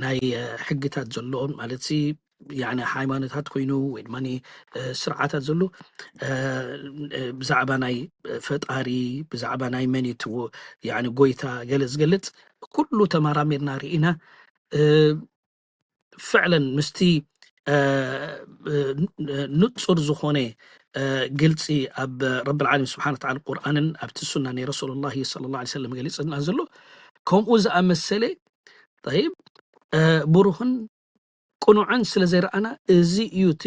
ናይ ሕግታት ዘለዎን፣ ማለት ሲ ያኒ ሃይማኖታት ኮይኑ ወይ ድማ ስርዓታት ዘሎ፣ ብዛዕባ ናይ ፈጣሪ፣ ብዛዕባ ናይ መን እዩ እቲ ጎይታ ገለ ዝገልጽ ኩሉ ተመራሚርና ርኢና። ፍዕለን ምስቲ ንጹር ዝኾነ ግልጺ ኣብ ረብል ዓለሚን ስብሓን ወተዓላ ቁርኣንን ኣብቲ ሱና ናይ ረሱሉላሂ ሰለላሁ ዐለይሂ ወሰለም ገሊጽና ዘሎ፣ ከምኡ ዝኣመሰለ፣ ጠይብ፣ ብሩህን ቅኑዕን ስለ ዘይረኣና፣ እዚ እዩ እቲ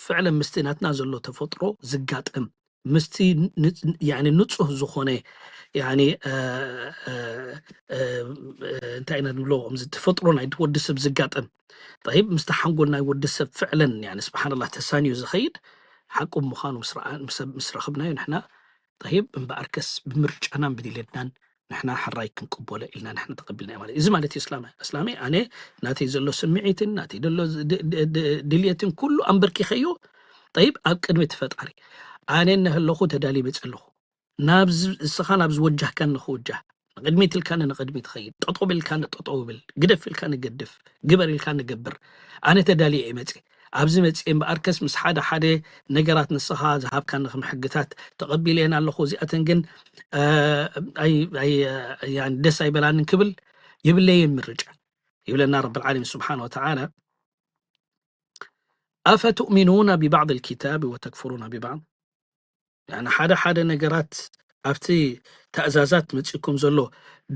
ፍዕለን ምስቲ ናትና ዘሎ ተፈጥሮ ዝጋጠም፣ ምስቲ ን- ን- ያኒ ንጹህ ዝኾነ፣ ያኒ እንታይ ኢና ንብሎ፣ ከምዚ ተፈጥሮ ናይ ወዲ ሰብ ዝጋጠም፣ ጠይብ፣ ምስቲ ሓንጎል ናይ ወዲ ሰብ ፍዕለን፣ ያኒ ስብሓንላህ፣ ተሳንዩ ዝኸይድ ሓቁ ምዃኑ ምስ ረኣ- ምስ ምስ ረኸብናዮ ንሕና፣ ጠይብ፣ እምበኣርከስ ብምርጫናን ብድሌትናን ንሕና ሕራይ ክንቅበሎ ኢልና ንሕና ተቐቢልናዮ ማለት እዩ። እዚ ማለት እዩ እስላማይ። እስላማይ ኣነ ናተይ ዘሎ ስምዒትን ናተይ ዘሎ ዝ- ድ- ድ- ድ- ድልየትን ኩሉ ኣንበርኪኸዮ፣ ጠይብ፣ ኣብ ቅድሚ እቲ ፈጣሪ ኣነ እነሀለኹ ተዳልየ መፅ ኣለኹ። ናብዚ እስኻ ናብ ዝወጃህካኒ ንኽውጃህ፣ ንቕድሚት ኢልካኒ ንቕድሚት ኸይድ፣ ጠጠው ኢልካኒ ጠጠው ብል፣ ግደፍ ኢልካኒ ገድፍ፣ ግበር ኢልካኒ ገብር። ኣነ ተዳልየ እየ መፅየ። ኣብዚ መፅየ እምበኣርከስ ምስ ሓደ ሓደ ነገራት ንስኻ ዝሃብካኒ ከም ሕግታት ተቐቢለየን ኣለኹ፣ እዚኣተን ግን ኣይ- ኣይ- ያን ደስ ኣይበላንን ክብል የብለየን ምርጫ። ይብለና ረብል ዓለሚን ስብሓን ወተዓላ፣ ኣፈቱእሚኑና ቢባዕድ ልኪታብ ወተክፍሩና ቢባዕድ። ያኒ ሓደ ሓደ ነገራት ኣብቲ ተእዛዛት መፂእኩም ዘሎ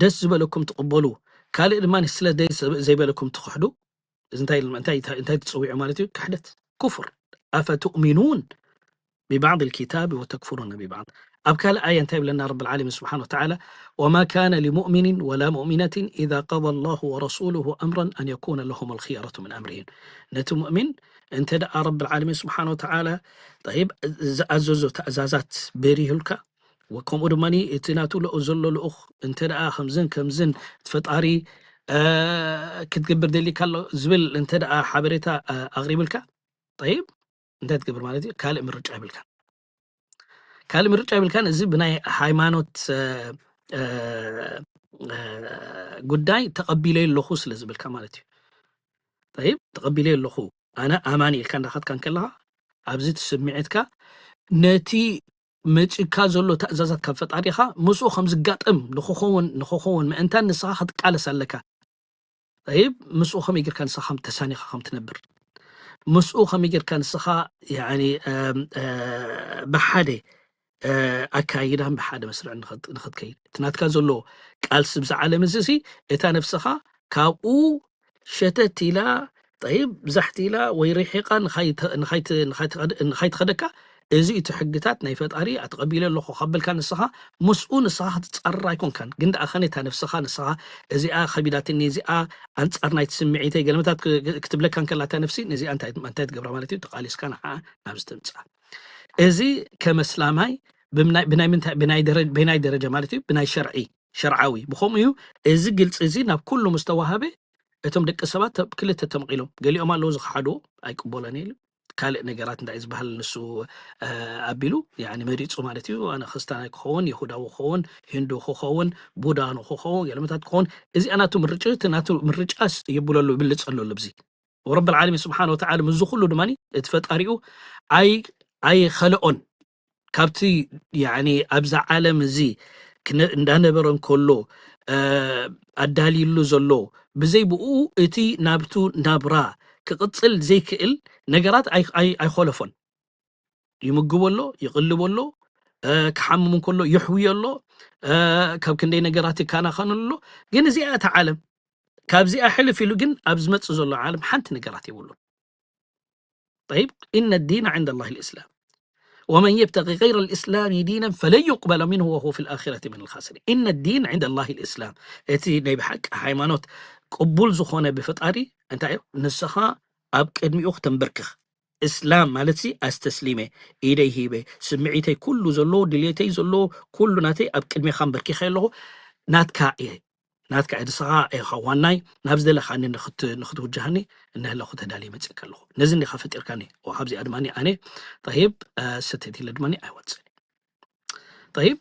ደስ ዝበለኩም ትቕበሉ፣ ካልእ ድማ ስለ ደስ ዘይበለኩም ትኽሕዱ። እዚ እንታይ እንታይ እንታይ እንታይ ትፅውዑ ማለት እዩ? ክሕደት፣ ኩፍር። ኣፈቱእሚኑን ቢባዕድ ልኪታብ ወተክፍሩነ ቢባዕድ። ኣብ ካልእ ኣያ እንታይ ይብለና ረብል ዓለሚን ስብሓን ወተዓላ? ወማ ካነ ሊሙእሚኒን ወላ ሙእሚነትን ኢዛ ቀዳ ላሁ ወረሱሉሁ ኣምረን ኣን የኩነ ለሁም ልክየረቱ ምን ኣምርሂም። ነቲ ሙእሚን እንተ ደኣ ረብል ዓለሚን ስብሓን ወተዓላ፣ ጠይብ፣ ዝኣዘዞ ተእዛዛት በሪህልካ፣ ወከምኡ ድማ እቲ ናቱ ልኡ ዘሎ ልኡኽ እንተ ደኣ ከምዝን ከምዝን እቲ ፈጣሪ ክትገብር ደሊካ ኣሎ ዝብል እንተ ደኣ ሓበሬታ ኣቕሪብልካ፣ ጠይብ፣ እንታይ ትገብር ማለት እዩ? ካልእ ምርጫ ይብልካን። ካልእ ምርጫ ይብልካን። እዚ ብናይ ሃይማኖት ጉዳይ ተቐቢለ ኣለኹ ስለ ዝብልካ ማለት እዩ። ጠይብ፣ ተቐቢለ ኣለኹ፣ ኣነ ኣማኒ ኢልካ እንዳኸድካ እንከለኻ፣ ኣብዚ እቲ ስምዒትካ ነቲ መፂካ ዘሎ ትእዛዛት ካብ ፈጣሪኻ ምስኡ ከም ዝጋጠም ንክኸውን ንክኸውን ምእንታን ንስኻ ክትቃለስ ኣለካ። ጠይብ፣ ምስኡ ከመይ ጌርካ ንስኻ ከም ተሳኒኻ ከም ትነብር፣ ምስኡ ከመይ ጌርካ ንስኻ ያኒ ብሓደ ኣካይዳን ብሓደ መስርዕ ንኽትከይድ፣ እቲ ናትካ ዘሎ ቃልሲ ብዛ ዓለም እዚ ሲ፣ እታ ነፍስኻ ካብኡ ሸተት ኢላ፣ ጠይብ፣ ብዛሕቲ ኢላ ወይ ርሒቓ ንኻይትኸደካ፣ እዚ እቲ ሕግታት ናይ ፈጣሪ ኣተቐቢለ ኣለኹ ካብ በልካ፣ ንስኻ ምስኡ ንስኻ ክትጻረር ኣይኮንካን። ግን ደኣ ኸነ እታ ነፍስኻ ንስኻ እዚኣ ኸቢዳትኒ፣ እዚኣ ኣንጻር ናይቲ ስምዒተይ ገለመታት ክትብለካ እንከላ እታ ነፍሲ፣ ነዚኣ እንታይ እንታይ ትገብራ ማለት እዩ? ተቓሊስካ ንዓ ናብዚ ተምጽኣ። እዚ ከም እስላማይ ብናይ ብናይ ምንታይ ብናይ ደረ- ብናይ ደረጃ ማለት እዩ፣ ብናይ ሸርዒ፣ ሸርዓዊ። ብኸምኡ እዩ እዚ ግልጺ እዚ ናብ ኩሉ ምስ ተዋሃበ፣ እቶም ደቂ ሰባት ተ- ክልተ ተመቒሎም፣ ገሊኦም ኣለዉ ዝኸሓድዎ፣ ኣይቅበሎን ኢሉ፣ ካልእ ነገራት እንታይ ዝበሃል ንሱ ኣቢሉ፣ ያኒ መሪጹ ማለት እዩ። ኣነ ክርስትያን ክኸውን፣ ይሁዳዊ ክኸውን፣ ሂንዱ ክኸውን፣ ቡዳ ክኸውን፣ ገለመታት ክኸውን፣ እዚኣ ናቱ ምርጫ፣ እቲ ናቱ ምርጫስ የብለሉ፣ ይብልጸሉ ኣሎ ብዚ። ወረብል ዓለሚን ስብሓን ወተዓላ ምስዚ ኩሉ ድማ እቲ ፈጣሪኡ ኣይ ኣይኸለኦን። ካብቲ ያኒ ኣብዛ ዓለም እዚ ክነ- እንዳነበረ እንከሎ ኣዳልዩሉ ዘሎ፣ ብዘይ ብኡ እቲ ናብቱ ናብራ ክቕጽል ዘይክእል ነገራት ኣይ- ኣይ- ኣይኾለፎን። ይምግቦ ኣሎ፣ ይቕልቦ ኣሎ፣ ክሓምም እንከሎ ይሕውዮ ኣሎ፣ ካብ ክንደይ ነገራት ይከናኸነሉ ኣሎ። ግን እዚኣ እታ ዓለም ካብዚኣ ሕልፍ ኢሉ ግን ኣብ ዝመጽእ ዘሎ ዓለም ሓንቲ ነገራት የብሉን። طيب، إن الدين عند الله الإسلام ومن يبتغ غير الإسلام دينا فلن يقبل منه وهو في الآخرة من الخاسرين. إن الدين عند الله الإسلام، እቲ ናይ ብሓቂ ሃይማኖት ቅቡል ዝኾነ ብፈጣሪ እንታይ እዩ? ንስኻ ኣብ ቅድሚኡ ክተንበርክኽ። እስላም ማለት ሲ ኣስተስሊመ፣ ኢደይ ሂበ፣ ስምዒተይ ኩሉ ዘለዎ፣ ድልየተይ ዘለዎ ኩሉ ናተይ ኣብ ቅድሜኻ ኣንበርኪኸ ኣለኹ፣ ናትካ እየ። ናትካ እየ፣ ንስኻ ኢኻ ዋናይ፣ ናብ ዝደለኻኒ ንኽት- ንኽትውጅሃኒ እነሀለኹ ተዳልየ መፅእካ ኣለኹ። ነዚ እንዲኻ ፈጢርካኒ። ወሃብዚኣ ድማ ኣነ ጠይብ ሰተት ኢለ ድማ ኣይወፅእን። ጠይብ፣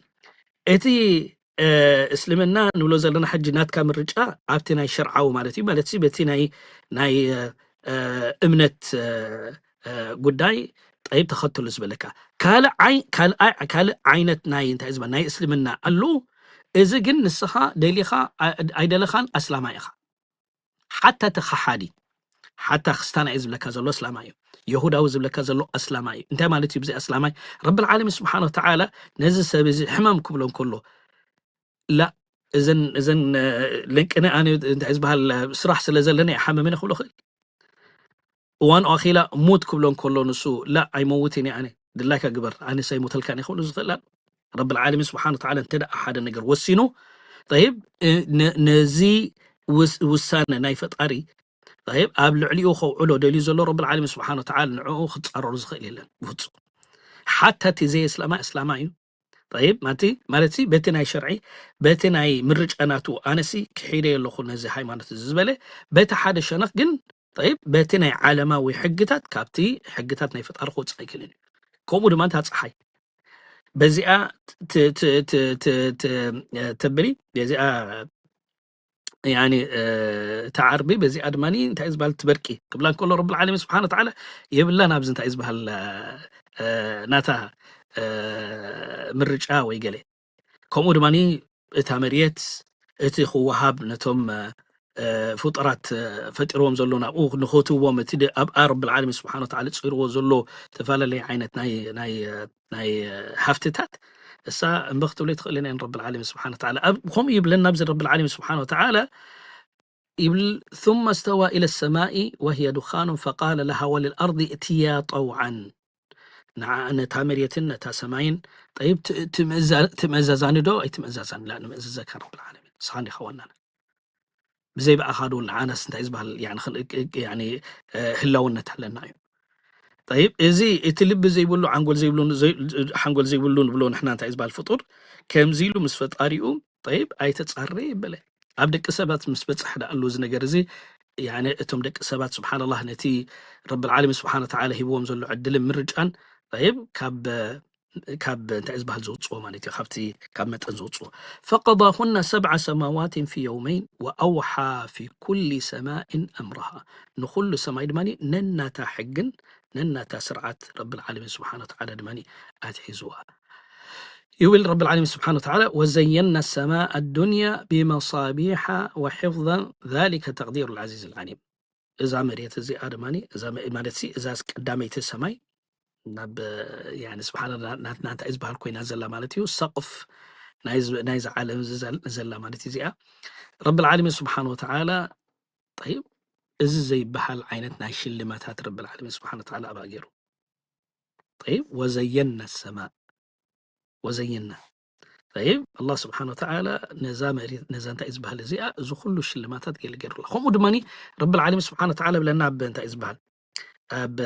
እቲ እስልምና ንብሎ ዘለና ሕጂ ናትካ ምርጫ ኣብቲ ናይ ሸርዓዊ ማለት እዩ፣ ማለት በቲ ናይ ናይ እምነት ጉዳይ ጠይብ ተኸትሉ ዝበለካ። ካልእ ዓይነት ናይ እንታይ ዝበ ናይ እስልምና ኣሉ። እዚ ግን ንስኻ ደሊኻ ኣይደለኻን ኣስላማይ ኢኻ። ሓታ እቲ ከሓዲ ሓታ ክስታና እዩ ዝብለካ ዘሎ ኣስላማይ እዩ። የሁዳዊ ዝብለካ ዘሎ ኣስላማይ እዩ። እንታይ ማለት እዩ ብዚ ኣስላማይ? ረብል ዓለሚን ስብሓን ወተዓላ ነዚ ሰብ እዚ ሕመም ክብሎ እንከሎ፣ ላ እዘን እዘን ለንቅነ ኣነ እንታይ ዝበሃል ስራሕ ስለ ዘለኒ ይሓመመኒ ክብሎ ክእል። እዋን ኣኺላ ሙት ክብሎ እንከሎ ንሱ ላ ኣይመውትን እየ ኣነ፣ ድላይካ ግበር ኣነስ ኣይሞተልካን እየ ክብሎ ዝኽእል ኣሎ። ረብል ዓለሚን ስብሓን ወተዓላ እንተ ደኣ ሓደ ነገር ወሲኑ፣ ጠይብ፣ ነዚ ውሳነ ናይ ፈጣሪ ጠይብ ኣብ ልዕሊኡ ከውዕሎ ደልዩ ዘሎ ረብል ዓለሚን ስብሓን ወተዓላ ንዕኡ ክጻረሩ ዝኽእል የለን ብፍጹም። ሓታ እቲ ዘየስለማ እስላማ እዩ። ጠይብ ማቲ ማለት በቲ ናይ ሸርዒ በቲ ናይ ምርጫ ናቱ ኣነሲ ክሒደ ኣለኹ ነዚ ሃይማኖት እዚ ዝበለ በቲ ሓደ ሸነኽ ግን ጠይብ በቲ ናይ ዓለማዊ ሕግታት ካብቲ ሕግታት ናይ ፈጣሪ ክወፅእ ኣይክእልን እዩ። ከምኡ ድማ እንታ ፀሓይ በዚኣ ተብሊ በዚኣ ያኒ እታ ዓርቢ በዚኣ ድማ እንታይ ዝበሃል ትበርቂ ክብላ እንከሎ ረብል ዓለሚን ስብሓን ወተዓላ የብላን ኣብዚ እንታይ ዝበሃል ናታ ምርጫ ወይ ገለ። ከምኡ ድማ እታ መርየት እቲ ክወሃብ ነቶም ፍጡራት ፈጢርዎም ዘሎ ናብኡ ንኸትዎም እቲ ኣብኣ ረብል ዓለሚን ስብሓን ወተዓላ ፅርዎ ዘሎ ዝተፈላለዩ ዓይነት ናይ ናይ ናይ ሃፍትታት እሳ እምበ ክትብሎ ትኽእልን እየን ረብል ዓለሚን ስብሓን ወተዓላ። ከምኡ ይብለና ኣብዚ ረብል ዓለሚን ስብሓን ወተዓላ ይብል ثم استوى إلى السماء وهي دخان فقال لها وللأرض ائتيا طوعا። ንዓ ነታ መሬትን ነታ ሰማይን ጠይብ ትምእዛዛኒ ዶ ኣይትምእዛዛኒ? ላ ንምእዘዘካ ረብል ዓለሚን ንስኻ እንዲኻ ዋናና። ብዘይ ብኣኻ ዶ ንዓናስ እንታይ ዝበሃል ህላውነት ኣለና እዩ። ጠይብ እዚ እቲ ልቢ ዘይብሉ ሓንጎል ዘይብሉ ንብሎ ንሕና እንታይ ዝበሃል ፍጡር ከምዚ ኢሉ ምስ ፈጣሪኡ ጠይብ ኣይተጻረ ይበለ። ኣብ ደቂ ሰባት ምስ በጽሕ ደኣ ኣሎ እዚ ነገር እዚ። ያኒ እቶም ደቂ ሰባት ስብሓንላህ ነቲ ረብል ዓለሚን ስብሓን ወተዓላ ሂብዎም ዘሎ ዕድልን ምርጫን ጠይብ ካብ ካብ እንታይ ዝበሃል ዘውፅዎ ማለት እዩ ካብቲ ካብ መጠን ዘውፅዎ። فقضاهن سبع سماوات في يومين وأوحى في كل سماء أمرها። ንኩሉ ሰማይ ድማ ነናታ ሕግን ነናታ ስርዓት ረብል ዓለሚን ስብሓን ወተዓላ ድማ ኣትሒዝዋ። ይብል ረብል ዓለሚን ስብሓን ወተዓላ وزينا السماء الدنيا بمصابيح وحفظا ذلك تقدير العزيز العليم። እዛ መሬት እዚኣ ድማ ማለት እዚ ቀዳመይቲ ሰማይ ናብ ስብሓን ናትና እንታይ ዝበሃል ኮይና ዘላ ማለት እዩ ሰቕፍ ናይዚ ዓለም ዘላ ማለት እዚኣ ረብል ዓለሚን ስብሓን ወተዓላ ጠይብ እዚ ዘይበሃል ዓይነት ናይ ሽልማታት ረብል ዓለሚን ስብሓን ወተዓላ ኣብኣ ገይሩ። ጠይብ ወዘየና ሰማእ ወዘየና ጠይብ ኣላህ ስብሓን ወተዓላ ነዛ መሬት ነዛ እንታይ ዝበሃል እዚኣ እዚ ኩሉ ሽልማታት ገለ ገይሩላ። ከምኡ ድማ ረብል ዓለሚን ስብሓን ወተዓላ ብለና ኣብ እንታይ ዝበሃል ኣብ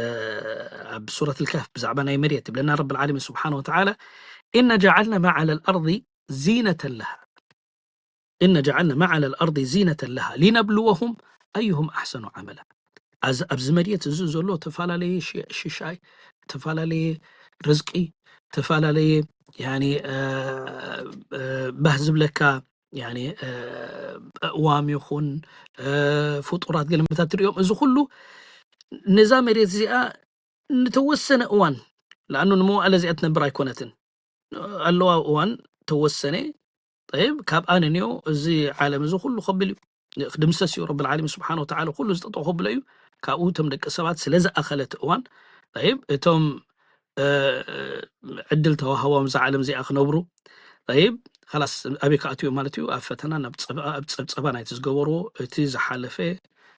ኣብ ሱረት ልካፍ ብዛዕባ ናይ መሬት ይብለና ረብል ዓለሚን ስብሓን ወተዓላ إن جعلنا ما على الأرض زينة لها إن جعلنا ما على الأرض زينة لها لنبلوهم أيهم أحسن عملا። ኣብዚ መሬት እዚ ዘሎ ተፈላለየ ሽሻይ ተፈላለየ ርዝቂ ተፈላለየ ባህ ዝብለካ ኣእዋም ይኹን ፍጡራት ገለመታት ትሪኦም እዚ ኩሉ ነዛ መሬት እዚኣ ንተወሰነ እዋን ለኣኑ ንመዋእለ እዚኣ ትነብር ኣይኮነትን ኣለዋ እዋን ተወሰነ ጠይብ ካብኣ ንንዮ እዚ ዓለም እዚ ኩሉ ከብል እዩ ክድምሰስ እዩ ረብል ዓለሚን ስብሓን ወተዓላ ኩሉ ዝጠጠው ከብሎ እዩ። ካብኡ እቶም ደቂ ሰባት ስለ ዝኣኸለት እዋን ጠይብ እቶም ዕድል ተዋህቦም እዛ ዓለም እዚኣ ክነብሩ ጠይብ ላስ ኣበይ ክኣትዩ ማለት እዩ ኣብ ፈተና ናብ ፀብኣ ኣብ ፀብፀባ ናይቲ ዝገበርዎ እቲ ዝሓለፈ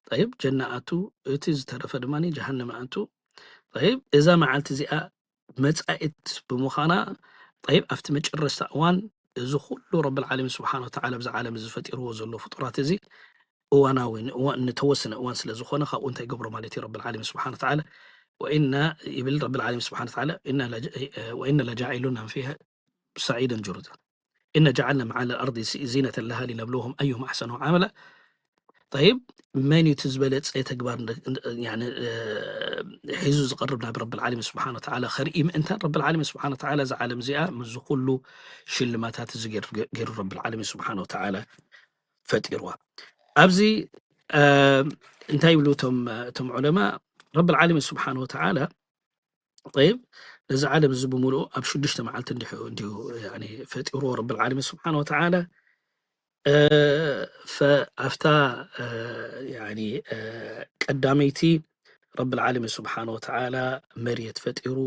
ጠይብ ጀና ኣቱ እቲ ዝተረፈ ድማ ጀሃነም ኣቱ ጠይብ እዛ መዓልቲ እዚኣ መጻኢት ብምዃና ጠይብ ኣብቲ መጨረሽታ እዋን እዚ ኩሉ ረብል ዓለሚን ስብሓን ወተዓላ ብዚ ዓለም እዚ ፈጢርዎ ዘሎ ፍጡራት እዚ እዋናዊ ንተወሰነ እዋን ስለ ዝኾነ ካብኡ እንታይ ገብሮ ማለት እዩ ረብል ዓለሚን ስብሓን ወተዓላ ወኢና ይብል ረብል ዓለሚን ስብሓን ወተዓላ ወኢና ለጃዒሉን ፊሃ ሰዒደን ጁሩዛ إن جعلنا ما على الأرض زينة لها لنبلوهم أيهم أحسن عملا ጠይብ፣ መን እዩ እቲ ዝበለጸ ተግባር እንደ-፣ እንደ-፣ ያኒ፣ እ፣ ሒዙ ዝቐርብ ናብ ረብል ዓለሚን ስብሓነ ወተዓላ ከርኢ ምእንታን ረብል ዓለሚን ስብሓነ ወተዓላ እዛ ዓለም እዚኣ ምስዚ ኩሉ ሽልማታት እዚ ገይሩ፣ ገይሩ ረብል ዓለሚን ስብሓነ ወተዓላ ፈጢርዋ። ኣብዚ፣ እ፣ እንታይ ይብሉ እቶም፣ እቶም ዑለማ? ረብል ዓለሚን ስብሓነ ወተዓላ ጠይብ፣ ነዚ ዓለም እዚ ብምሉኡ ኣብ ሽዱሽተ መዓልቲ እንዲሑ፣ እንዲሁ፣ ያኒ፣ ፈጢርዎ ረብል ዓለሚን ስብሓነ ወተዓላ። እ፣ ፈ-፣ ኣብታ፣ እ፣ ያኒ፣ እ፣ ቀዳመይቲ ረብል ዓለሚን ስብሓነ ወተዓላ መርየት ፈጢሩ።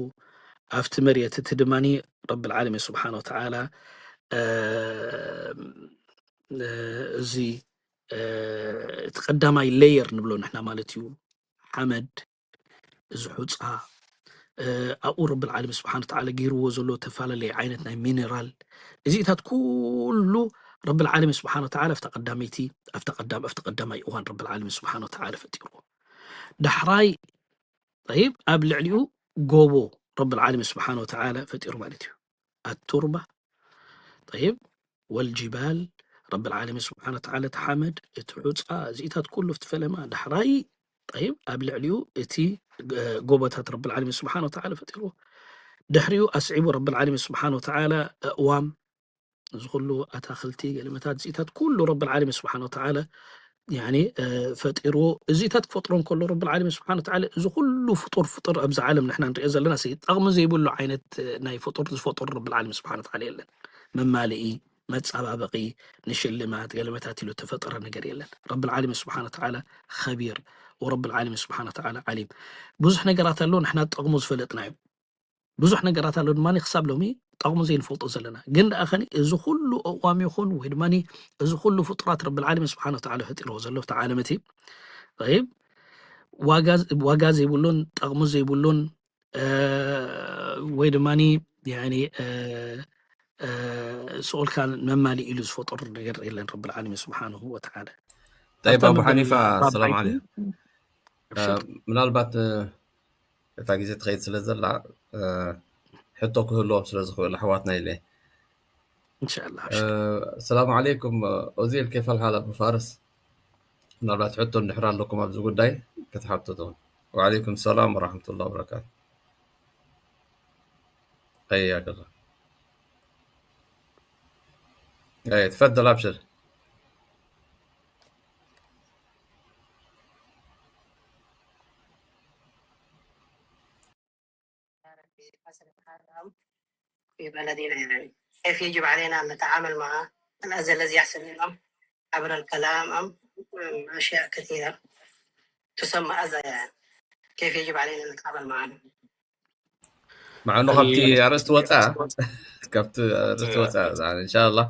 ኣብቲ መርየት እቲ ድማኒ ረብል ዓለሚን ስብሓነ ወተዓላ፣ እ፣ እ፣ እዚ፣ እ፣ እቲ ቀዳማይ ሌየር ንብሎ ንሕና ማለት እዩ። ሓመድ፣ እዚ ሑፃ፣ እ፣ ኣብኡ ረብል ዓለሚን ስብሓነ ወተዓላ ገይርዎ ዘሎ ተፈላለየ ዓይነት ናይ ሚነራል፣ እዚታት ኩሉ ረብል ዓለሚን ስብሓነ ወተዓላ ኣብታ ቀዳመይቲ፣ ኣብታ ቀዳም-፣ ኣብቲ ቀዳማይ እዋን ረብል ዓለሚን ስብሓነ ወተዓላ ፈጢርዎ። ዳሕራይ፣ ጠይብ፣ ኣብ ልዕሊኡ ጎቦ ረብል ዓለሚን ስብሓነ ወተዓላ ፈጢሩ ማለት እዩ። ኣቱርባ፣ ጠይብ፣ ወልጅባል፣ ረብል ዓለሚን ስብሓነ ወተዓላ እቲ ሓመድ፣ እቲ ሑፃ፣ እዚታት ኩሉ ኣብቲ ፈለማ። ዳሕራይ፣ ጠይብ፣ ኣብ ልዕሊኡ እቲ፣ እ፣ ጎቦታት ረብል ዓለሚን ስብሓነ ወተዓላ ፈጢርዎ። ድሕሪኡ ኣስዒቡ ረብል ዓለሚን ስብሓነ ወተዓላ ኣእዋም፣ እዚ ኩሉ ኣታኽልቲ፣ ገለመታት፣ እዚታት ኩሉ ረብል ዓለሚን ስብሓነ ወተዓላ፣ ያኒ፣ እ፣ ፈጢርዎ። እዚታት ክፈጥሮ እንከሎ ረብል ዓለሚን ስብሓነ ወተዓላ፣ እዚ ኩሉ ፍጡር፣ ፍጡር ኣብዚ ዓለም ንሕና ንሪኦ ዘለና ሲ ጠቕሚ ዘይብሉ ዓይነት፣ እ፣ ናይ ፍጡር ዝፈጠሩ ረብል ዓለሚን ስብሓነ ወተዓላ የለን። መማልኢ፣ መጻባበቒ፣ ንሽልማት፣ ገለመታት ኢሉ ተፈጠረ ነገር የለን። ረብል ዓለሚን ስብሓነ ወተዓላ ኸቢር፣ ወረብል ዓለሚን ስብሓነ ወተዓላ ዓሊም። ብዙሕ ነገራት ኣሎ ንሕና ጠቕሙ ዝፈለጥናዮ። ብዙሕ ነገራት ኣሎ ድማ ክሳብ ሎሚ ጠቕሙ ዘይንፈልጦ ዘለና። ግን ደኣ ኸኒ እዚ ኩሉ ኣእዋም ይኹን ወይ ድማ እዚ ኩሉ ፍጡራት ረብል ዓለሚን ስብሓነ ወተዓላ ፈጢርዎ ዘሎ እቲ ዓለም እቲ፣ ጠይብ፣ ዋጋ፣ ዋጋ ዘይብሉን ጠቕሚ ዘይብሉን፣ እ፣ ወይ ድማ፣ ያኒ፣ እ፣ እ፣ ስኦልካ መማሊ ኢሉ ዝፈጠሩ ነገር የለን ረብል ዓለሚን ስብሓንሁ ወተዓላ። ጠይብ፣ ኣብታ ኣቡ መበል ሓኒፋ፣ ኣርባዕተ ሰላም ዓለይኩም። እ፣ ኣብሽር። ምናልባት፣ እ፣ እታ ግዜ ትኸይድ ስለ ዘላ፣ እ፣ ሕቶ ክህልዎም ስለ ዝኽእል ኣሕዋትና ኢለ። ኢንሻኣላህ፣ እ፣ ኣብሽር። ሰላም ዓለይኩም፣ እ፣ ኦዚል፣ ኬፍ ኣልሓል ኣቡ ፋርስ? ምናልባት ሕቶ እንድሕር ኣለኩም ኣብዚ ጉዳይ ክትሓትቱ። ወዓለይኩም ሰላም ወራሕመቱላሂ ወበረካቱ። حياك الله. ايه، تفضل، ابشر. في بلدنا، يعني، كيف يجب علينا أن نتعامل مع الأذى الذي يحصل لهم عبر الكلام أم أشياء كثيرة تسمى أذى، يعني، كيف يجب علينا أن نتعامل معها؟ مع أنه ال-، ካብቲ ኣርእስቲ ወፃ፣ ካብቲ ኣርእስቲ ወፃ፣ يعني، إن شاء الله.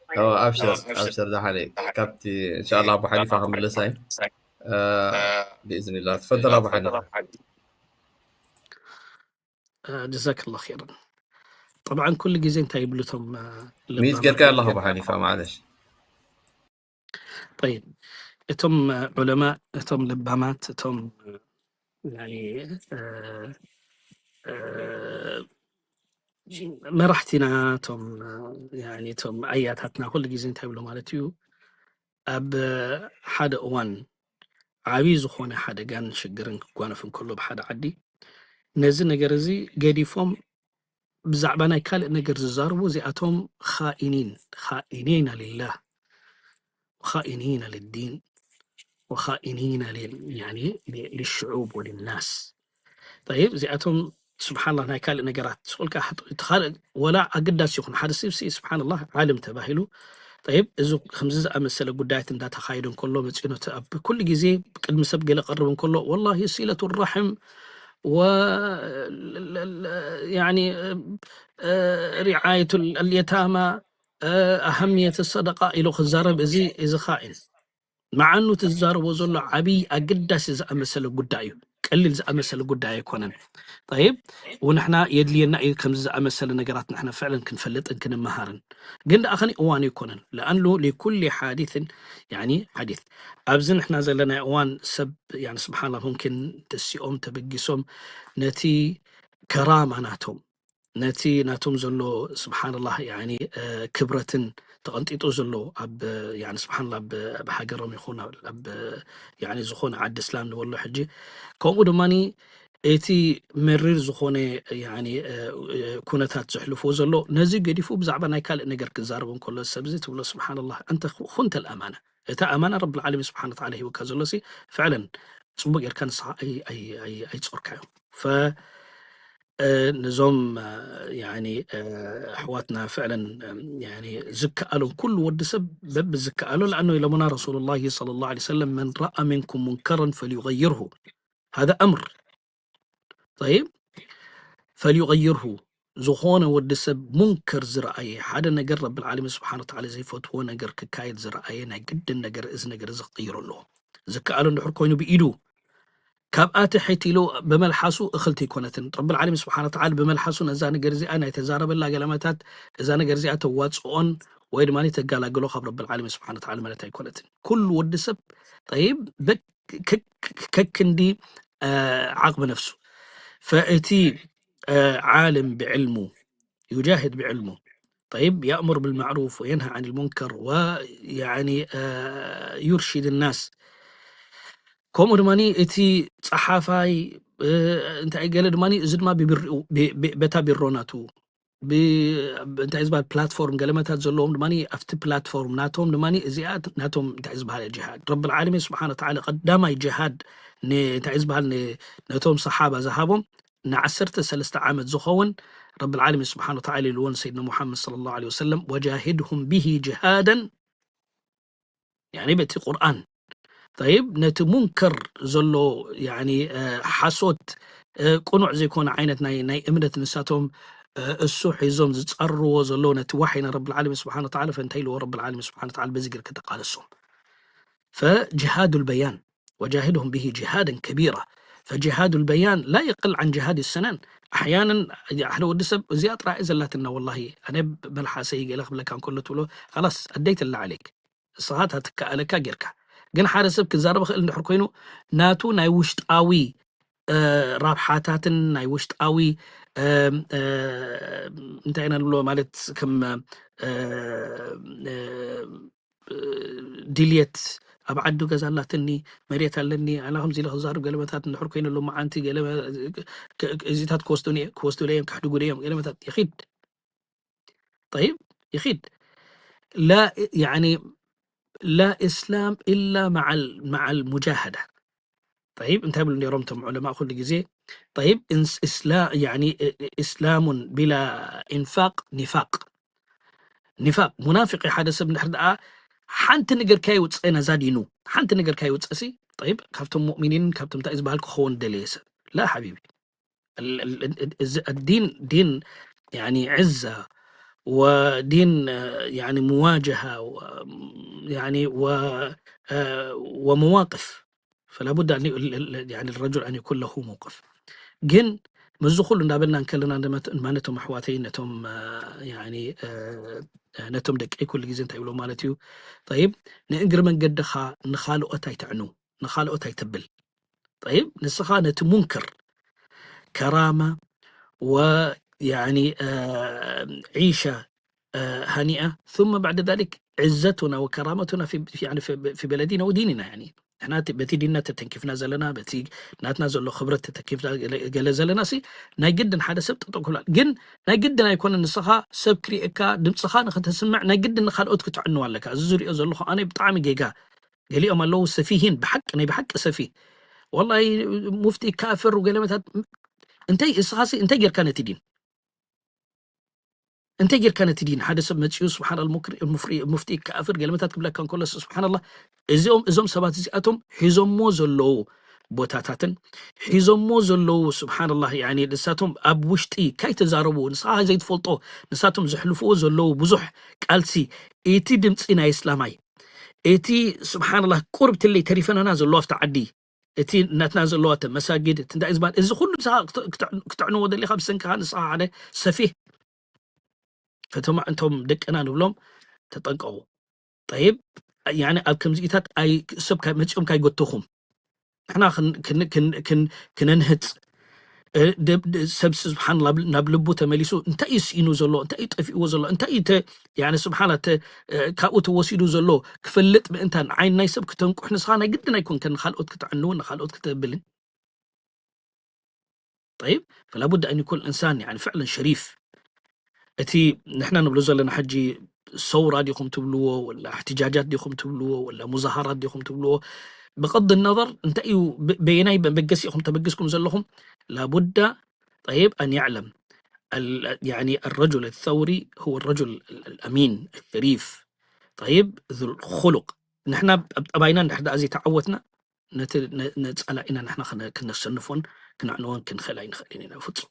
أو أبشر، أبشر، ده حالي. ካብቲ إن شاء الله أبو حنيفة ክምልሳ እዩ። آه، بإذن الله. تفضل أبو حنيفة. ጀዛከላሁ ኸይረን። ጠብዓን ኩሉ ግዜ እንታይ ይብሉ እቶም፣ አ፣ ሚዩት ለባማት ጌርካ ኣለኹ፣ ኣቡ ሓኒፋ፣ ማዕለሽ። ጠይብ፣ እቶም፣ አ፣ ዑለማ፣ እቶም ለባማት፣ እቶም፣ አ፣ ያኒ፣ አ፣ አ፣ መራሕቲና፣ እቶም፣ አ፣ ያኒ፣ እቶም ኣያታትና ኩሉ ግዜ እንታይ ይብሉ ማለት እዩ? ኣብ ሓደ እዋን ዓብዪ ዝኾነ ሓደጋን ሽግርን ክጓነፍ እንከሎ ብሓደ ዓዲ፣ ነዚ ነገር እዚ ገዲፎም ብዛዕባ ናይ ካልእ ነገር ዝዛረቡ፣ እዚኣቶም ኻኢኒን፣ ኻኢኒና ሊላህ፣ ወኻኢኒና ልዲን፣ ወኻኢኒና ሊል-፣ ያኒ ሊ-፣ ሊሽዑብ ወሊናስ። ጠይብ፣ እዚኣቶም ስብሓንላህ ናይ ካልእ ነገራት ስቑልካ ሓጥ-፣ እቲ ካልእ ወላ ኣገዳሲ ይኹን ሓደ ስብሲ ስብሓንላህ ዓለም ተባሂሉ። ጠይብ፣ እዚ ከምዚ ዝኣመሰለ ጉዳያት እንዳተኻየደ እንከሎ መፂኡ ነቲ ኣብ ኩሉ ግዜ ቅድሚ ሰብ ገለ ቀርብ እንከሎ ወላሂ ሲለቱ ራሕም ወ-፣ ል-፣ ል-፣ ል-፣ ያኒ፣ እ፣ ሪዓየቱ ልየታማ፣ እ፣ ኣሃምየት ሰደቃ ኢሉ ክዛረብ እዚ፣ እዚ ኻኢን። መዓኑ እቲ ዝዛረቦ ዘሎ ዓብዪ ኣገዳሲ ዝኣመሰለ ጉዳይ እዩ። ቀሊል ዝኣመሰለ ጉዳይ ኣይኮነን። ጠይብ፣ ወንሕና የድልየና እዩ ከምዚ ዝኣመሰለ ነገራት ንሕና ፍዕለን ክንፈልጥን ክንመሃርን። ግን ደኣ ኸኒ እዋኑ ኣይኮነን። ለኣኑ ሊኩሊ ሓዲትን፣ ያኒ፣ ሓዲት። ኣብዚ ንሕና ዘለና እዋን ሰብ፣ ያኒ፣ ስብሓንላህ፣ ሙምኪን ተሲኦም፣ ተበጊሶም ነቲ ከራማ ናቶም፣ ነቲ ናቶም ዘሎ ስብሓንላህ ያኒ ክብረትን ተቐንጢጡ ዘሎ ኣብ ያኒ ስብሓንላ ኣብ ሃገሮም ይኹን ኣብ ያኒ ዝኾነ ዓዲ እስላም ንበሎ ሕጂ ከምኡ ድማ እቲ መሪር ዝኾነ ያኒ ኩነታት ዘሕልፍዎ ዘሎ ነዚ ገዲፉ ብዛዕባ ናይ ካልእ ነገር ክዛረብ እንከሎ ሰብዚ ትብሎ ስብሓንላህ እንተ ኩንተ ኣማና እታ ኣማና ረብል ዓለሚን ስብሓን ወተዓላ ሂቡካ ዘሎ ሲ ፍዕለን ፅቡቅ ጌርካ ንስኻ ኣይፀርካዮ ፈ ነዞም ኣሕዋትና ፍዕለን ዝከኣሎም ኩሉ ወዲ ሰብ በብ ዝከኣሎ ለኣኖ ኢሎምና ረሱሉላሂ ሰለላሁ ዐለይሂ ወሰለም መን ረኣ ሚንኩም ሙንከረን ፈልዩገይርሁ ሃذا ኣምር ጠይብ ፈልዩቀይርሁ ዝኾነ ወዲ ሰብ ሙንከር ዝረኣየ ሓደ ነገር ረብል ዓለሚን ስብሓን ወተዓላ ዘይፈትዎ ነገር ክካየድ ዝረኣየ ናይ ግድን ነገር እዚ ነገር እዚ ክቅይሮ ኣለዎ ዝከኣሎ እንድሕር ኮይኑ ብኢዱ ካብኣ ትሕት ኢሉ ብመልሓሱ እኽልቲ ኣይኮነትን ረብል ዓለሚን ስብሓን ወተዓላ ብመልሓሱ ነዛ ነገር እዚኣ ናይ ተዛረበላ ገለመታት እዛ ነገር እዚኣ ተዋፅኦን ወይ ድማ ተጋላግሎ ካብ ረብል ዓለሚን ስብሓን ወተዓላ ማለት ኣይኮነትን ኩሉ ወዲ ሰብ ጠይብ ከክንዲ ዓቅሚ ነፍሱ ፈእቲ ዓለም ብዕልሙ يجاهد بعلمه طيب يأمر بالمعروف وينهى عن المنكر ويعني يرشد الناس ከምኡ ድማ እቲ ፀሓፋይ እንታይ ገለ ድማ እዚ ድማ በታ ቢሮ ናቱ እንታይ ዝበሃል ፕላትፎርም ገለመታት ዘለዎም ድማ ኣብቲ ፕላትፎርም ናቶም ድማ እዚኣ ናቶም እንታይ ዝበሃል ጅሃድ ረብል ዓለሚን ስብሓን ወተዓላ ቀዳማይ ጅሃድ እንታይ ዝበሃል ነቶም ሰሓባ ዝሃቦም ንዓሰርተ ሰለስተ ዓመት ዝኸውን ረብል ዓለሚን ስብሓን ወተዓላ ኢልዎ ንሰይድና ሙሓመድ ሰለላሁ ዐለይሂ ወሰለም ወጃሂድሁም ብሂ ጅሃደን ያኒ በቲ ቁርኣን ጠይብ ነቲ ሙንከር ዘሎ ያኒ ሓሶት ቅኑዕ ዘይኮነ ዓይነት ናይ ናይ እምነት ንሳቶም እሱ ሒዞም ዝፀርዎ ዘሎ ነቲ ዋሕይ ናይ ረብል ዓለሚን ስብሓን ወተዓላ ፈእንታይ ኢልዎ ረብል ዓለሚን ስብሓን ወተዓላ በዚ ገይር ከተቃለሶም ፈጅሃዱ ልበያን وجاهدهم به جهادا كبيرا فجهاد البيان لا يقل عن جهاد السنان أحيانا ሓደ ወዲ ሰብ እዚኣ ጥራይ ዘላትና ወላሂ ኣነ መልሓሰይ ገለ ክብለካ እንከሎ ትብሎ خلاص ኣደይትላ عليك ንስኻ እታ ትከኣለካ ጌርካ ግን ሓደ ሰብ ክዛረብ ክእል እንድሕር ኮይኑ ናቱ ናይ ውሽጣዊ ራብሓታትን ናይ ውሽጣዊ እንታይ ኢና ንብሎ ማለት ከም ድልየት ኣብ ዓዱ ገዛ ኣላትኒ መሬት ኣለኒ ኣና ከምዚ ኢለ ክዛርብ ገለመታት እንድሕር ኮይኑ ኣሎ መዓንቲ እዚታት ክወስዱ እዮም ክሕድጉ እዮም ገለመታት ይኺድ طيب يخيد لا يعني لا إسلام إلا مع مع المجاهدة طيب እንታይ ብሉ ነይሮም ቶም ዑለማ ኩሉ ግዜ طيب إسلام يعني إسلام بلا إنفاق نفاق نفاق منافق ሓደ ሰብ እንድሕር ደኣ ሓንቲ ነገር ከይውፅእ ነዛ ዲኑ ሓንቲ ነገር ከይውፅእ ሲ طيب ካብቶም ሙእሚኒን ካብቶም እንታይ ዝበሃል ክኸውን ደለየ ሰብ لا حبيبي الدين دين يعني عزة ودين يعني مواجهة يعني و ومواقف فلا بد أن يعني الرجل أن يكون له موقف ግን ምዚ ኩሉ እንዳበልና እንከለና ማነቶም ኣሕዋተይ ነቶም ነቶም ደቀይ ኩሉ ግዜ እንታይ ይብሎ ማለት እዩ طيب ንእግሪ መንገድኻ ንኻልኦት ኣይትዕኑ ንኻልኦት ኣይተብል طيب ንስኻ ነቲ ሙንከር ከራማ ወ يعني عيشة هنيئة ثم بعد ذلك عزتنا وكرامتنا في يعني في بلدنا وديننا يعني ንሕና በቲ ዲንና ተተንኪፍና ዘለና በቲ ናትና ዘሎ ክብረት ተተኪፍና ገለ ዘለና ሲ ናይ ግድን ሓደ ሰብ ጠጠው ክብላል ግን ናይ ግድን ኣይኮነ ንስኻ ሰብ ክሪእካ ድምፅኻ ንክተስምዕ ናይ ግድን ንካልኦት ክትዕንዋ ኣለካ እዚ ዝሪኦ ዘለኹ ኣነ ብጣዕሚ ጌጋ ገሊኦም ኣለዉ ሰፊሂን ብሓቂ ናይ ብሓቂ ሰፊህ ወላሂ ሙፍቲ ካፍር ገለመታት እንታይ እስኻሲ እንታይ ጌርካ ነቲ ዲን እንታይ ጌርካ ነቲ ዲን ሓደ ሰብ መፂኡ ስብሓን ሙፍቲ ካፍር ገለመታት ክብለካ እንከሎ ስብሓንላ እዚኦም እዞም ሰባት እዚኣቶም ሒዞሞ ዘለዉ ቦታታትን ሒዞሞ ዘለዉ ስብሓንላ ንሳቶም ኣብ ውሽጢ ካይተዛረቡ ንስኻ ዘይትፈልጦ ንሳቶም ዘሕልፍዎ ዘለዉ ብዙሕ ቃልሲ እቲ ድምፂ ናይ እስላማይ እቲ ስብሓንላ ቁርብትለይ ተሪፈናና ዘለዋ ኣብቲ ዓዲ እቲ ናትና ዘለዋ መሳጊድ እቲ እንታይ ዝበሃል እዚ ኩሉ ክትዕንዎ ደሊካ ብሰንክኻ ንስኻ ሓደ ሰፊህ ፈተማ እንቶም ደቅና ንብሎም ተጠንቀቁ ጠይብ ያኒ ኣብ ከምዚኢታት ሰብ መፂኦም ካይጎተኹም ንሕና ክነንህፅ እ፣ ደ-፣ ደ-፣ ሰብ ስብሓን ናብ፣ ናብ ልቡ ተመሊሱ እንታይ እዩ ስኢኑ ዘሎ፣ እንታይ እዩ ጠፊእዎ ዘሎ፣ እንታይ እዩ ተ-፣ ያኒ ስብሓን ተ-፣ እ፣ ካብኡ ተወሲዱ ዘሎ ክፈልጥ ምእንታን ዓይን ናይ ሰብ ክተንቁሕ ንስኻ ናይ ግድን ኣይኮንከን ንኻልኦት ክተዕንውን ንኻልኦት ክተብልን። ጠይብ፣ ፈላቡድ ኣን ይኩን እንሳን ያኒ ፍዕለን ሸሪፍ። እቲ ንሕና ንብሎ ዘለና ሕጂ ሰውራ ዲኹም ትብልዎ ወላ እሕትጃጃት ዲኹም ትብልዎ ወላ ሙዛሃራት ዲኹም ትብልዎ፣ ብቀድ ነበር እንታይ እዩ፣ በየናይ መበገሲ ኢኹም ተበግስኩም ዘለኹም? ላቡዳ ጠይብ ኣን ያዕለም ያኒ الرجل الثوري هو الرجل الأمين الشريف طيب ذو الخلق። ንሕና ኣብ ጠባይና እንድሕር ደኣ ዘይተዓወትና ነቲ ነፃላኢና ንሕና ክነሰንፎን ክነዕንዎን ክንኽእል ኣይንኽእልን ኢና ፍፁም።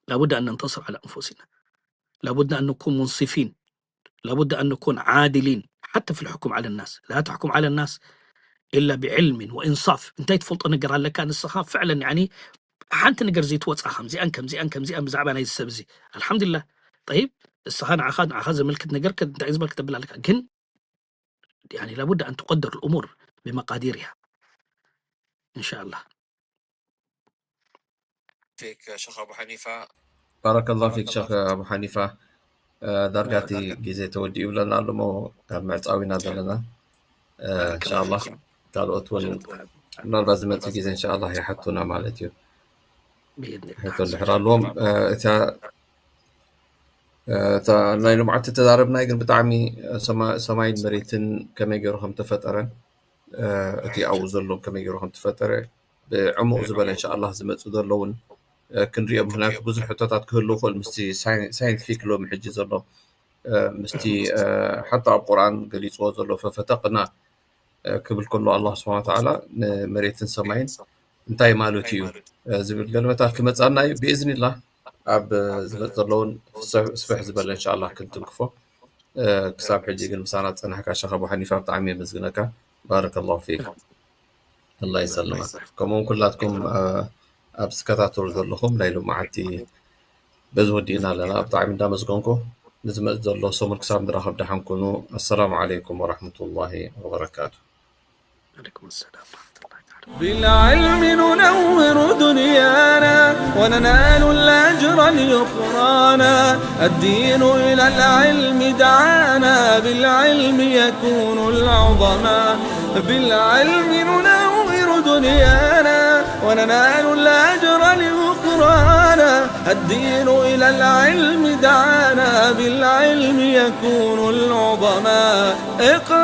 ላቡዳ ኣን ነንተስር ዓላ ኣንፉሲና። ላቡዳ ኣን ንኩን ሙንሲፊን። ላቡዳ ኣን ንኩን ዓድሊን ሓተ ፊ ልሕኩም ዓለ ናስ ላ ተሕኩም ዓለ ናስ ኢላ ብዕልሚን ወኢንሳፍ። እንታይ ትፈልጦ ነገር ኣለካ ንስኻ ፍዕለን ያኒ ሓንቲ ነገር ዘይትወፅኣ ከምዚኣን ከምዚኣን ከምዚኣን ብዛዕባ ናይ ሰብ እዚ ኣልሓምዱሊላህ። ጠይብ እስኻ ንዓኻ ንዓኻ ዘመልክት ነገር እንታይ ዝበል ክተብል ኣለካ ግን ያኒ ላቡዳ ኣን ትቆደር ልእሙር ብመቃዲር እያ። እንሻላ ፊክ ሸኽ ኣቡ ሓኒፋ ባረከላሁ ፊክ ሸኽ ኣቡ ሓኒፋ። ዳርጋቲ ግዜ ተወዲኡ ይብለና ኣሎ ሞ ካብ ምዕፃው ኢና ዘለና። እንሻላ ካልኦት እውን ምናልባት ዝመፅእ ግዜ እንሻላ ይሓቱና ማለት እዩ። ሕቶ እንድሕር ኣለዎም እታ እታ ናይ ልምዓት ተዛረብናይ ግን ብጣዕሚ ሰማይን መሬትን ከመይ ገይሩ ከም ተፈጠረን እቲ ኣብኡ ዘሎ ከመይ ገይሩ ከም ተፈጠረ ብዕሙቕ ዝበለ እንሻኣላህ ዝመፅእ ዘሎ እውን ክንሪኦ ምክንያቱ ብዙሕ ሕቶታት ክህልው ይኽእል ምስቲ ሳይንቲፊክ ሎሚ ሕጂ ዘሎ ምስቲ ሓታ ኣብ ቁርኣን ገሊፅዎ ዘሎ ፈፈተቅና ክብል ከሎ ኣላህ ስብሓን ወተዓላ ንመሬትን ሰማይን እንታይ ማለት እዩ ዝብል ገልመታት ክመፃና እዩ ብእዝኒላህ ኣብ ዝመፅ ዘለውን ስፍሕ ዝበለ እንሻላ ክንትንክፎ ክሳብ ሕጂ ግን ምሳና ዝፀናሕካ ሸኽ ኣቡ ሓኒፋ ብጣዕሚ የመስግነካ ባረከላሁ ፊክ ኣላ ይሰልማ ከምኡውን ኩላትኩም ኣብ ዝከታተሉ ዘለኹም ናይ ሎማዓንቲ በዚ ወዲእና ኣለና ብጣዕሚ እንዳመስገንኩ ንዝመፅ ዘሎ ሰሙን ክሳብ ንራኸብ ደሓን ኩኑ ኣሰላሙ ዓለይኩም ወራሕመቱላሂ ወበረካቱ عليكم السلام ورحمة الله تعالى بالعلم ننور دنيانا وننال الأجر اليخرانا الدين إلى العلم دعانا بالعلم يكون العظماء بالعلم ننور دنيانا وننال الأجر اليخرانا الدين إلى العلم دعانا بالعلم يكون العظماء اقرأ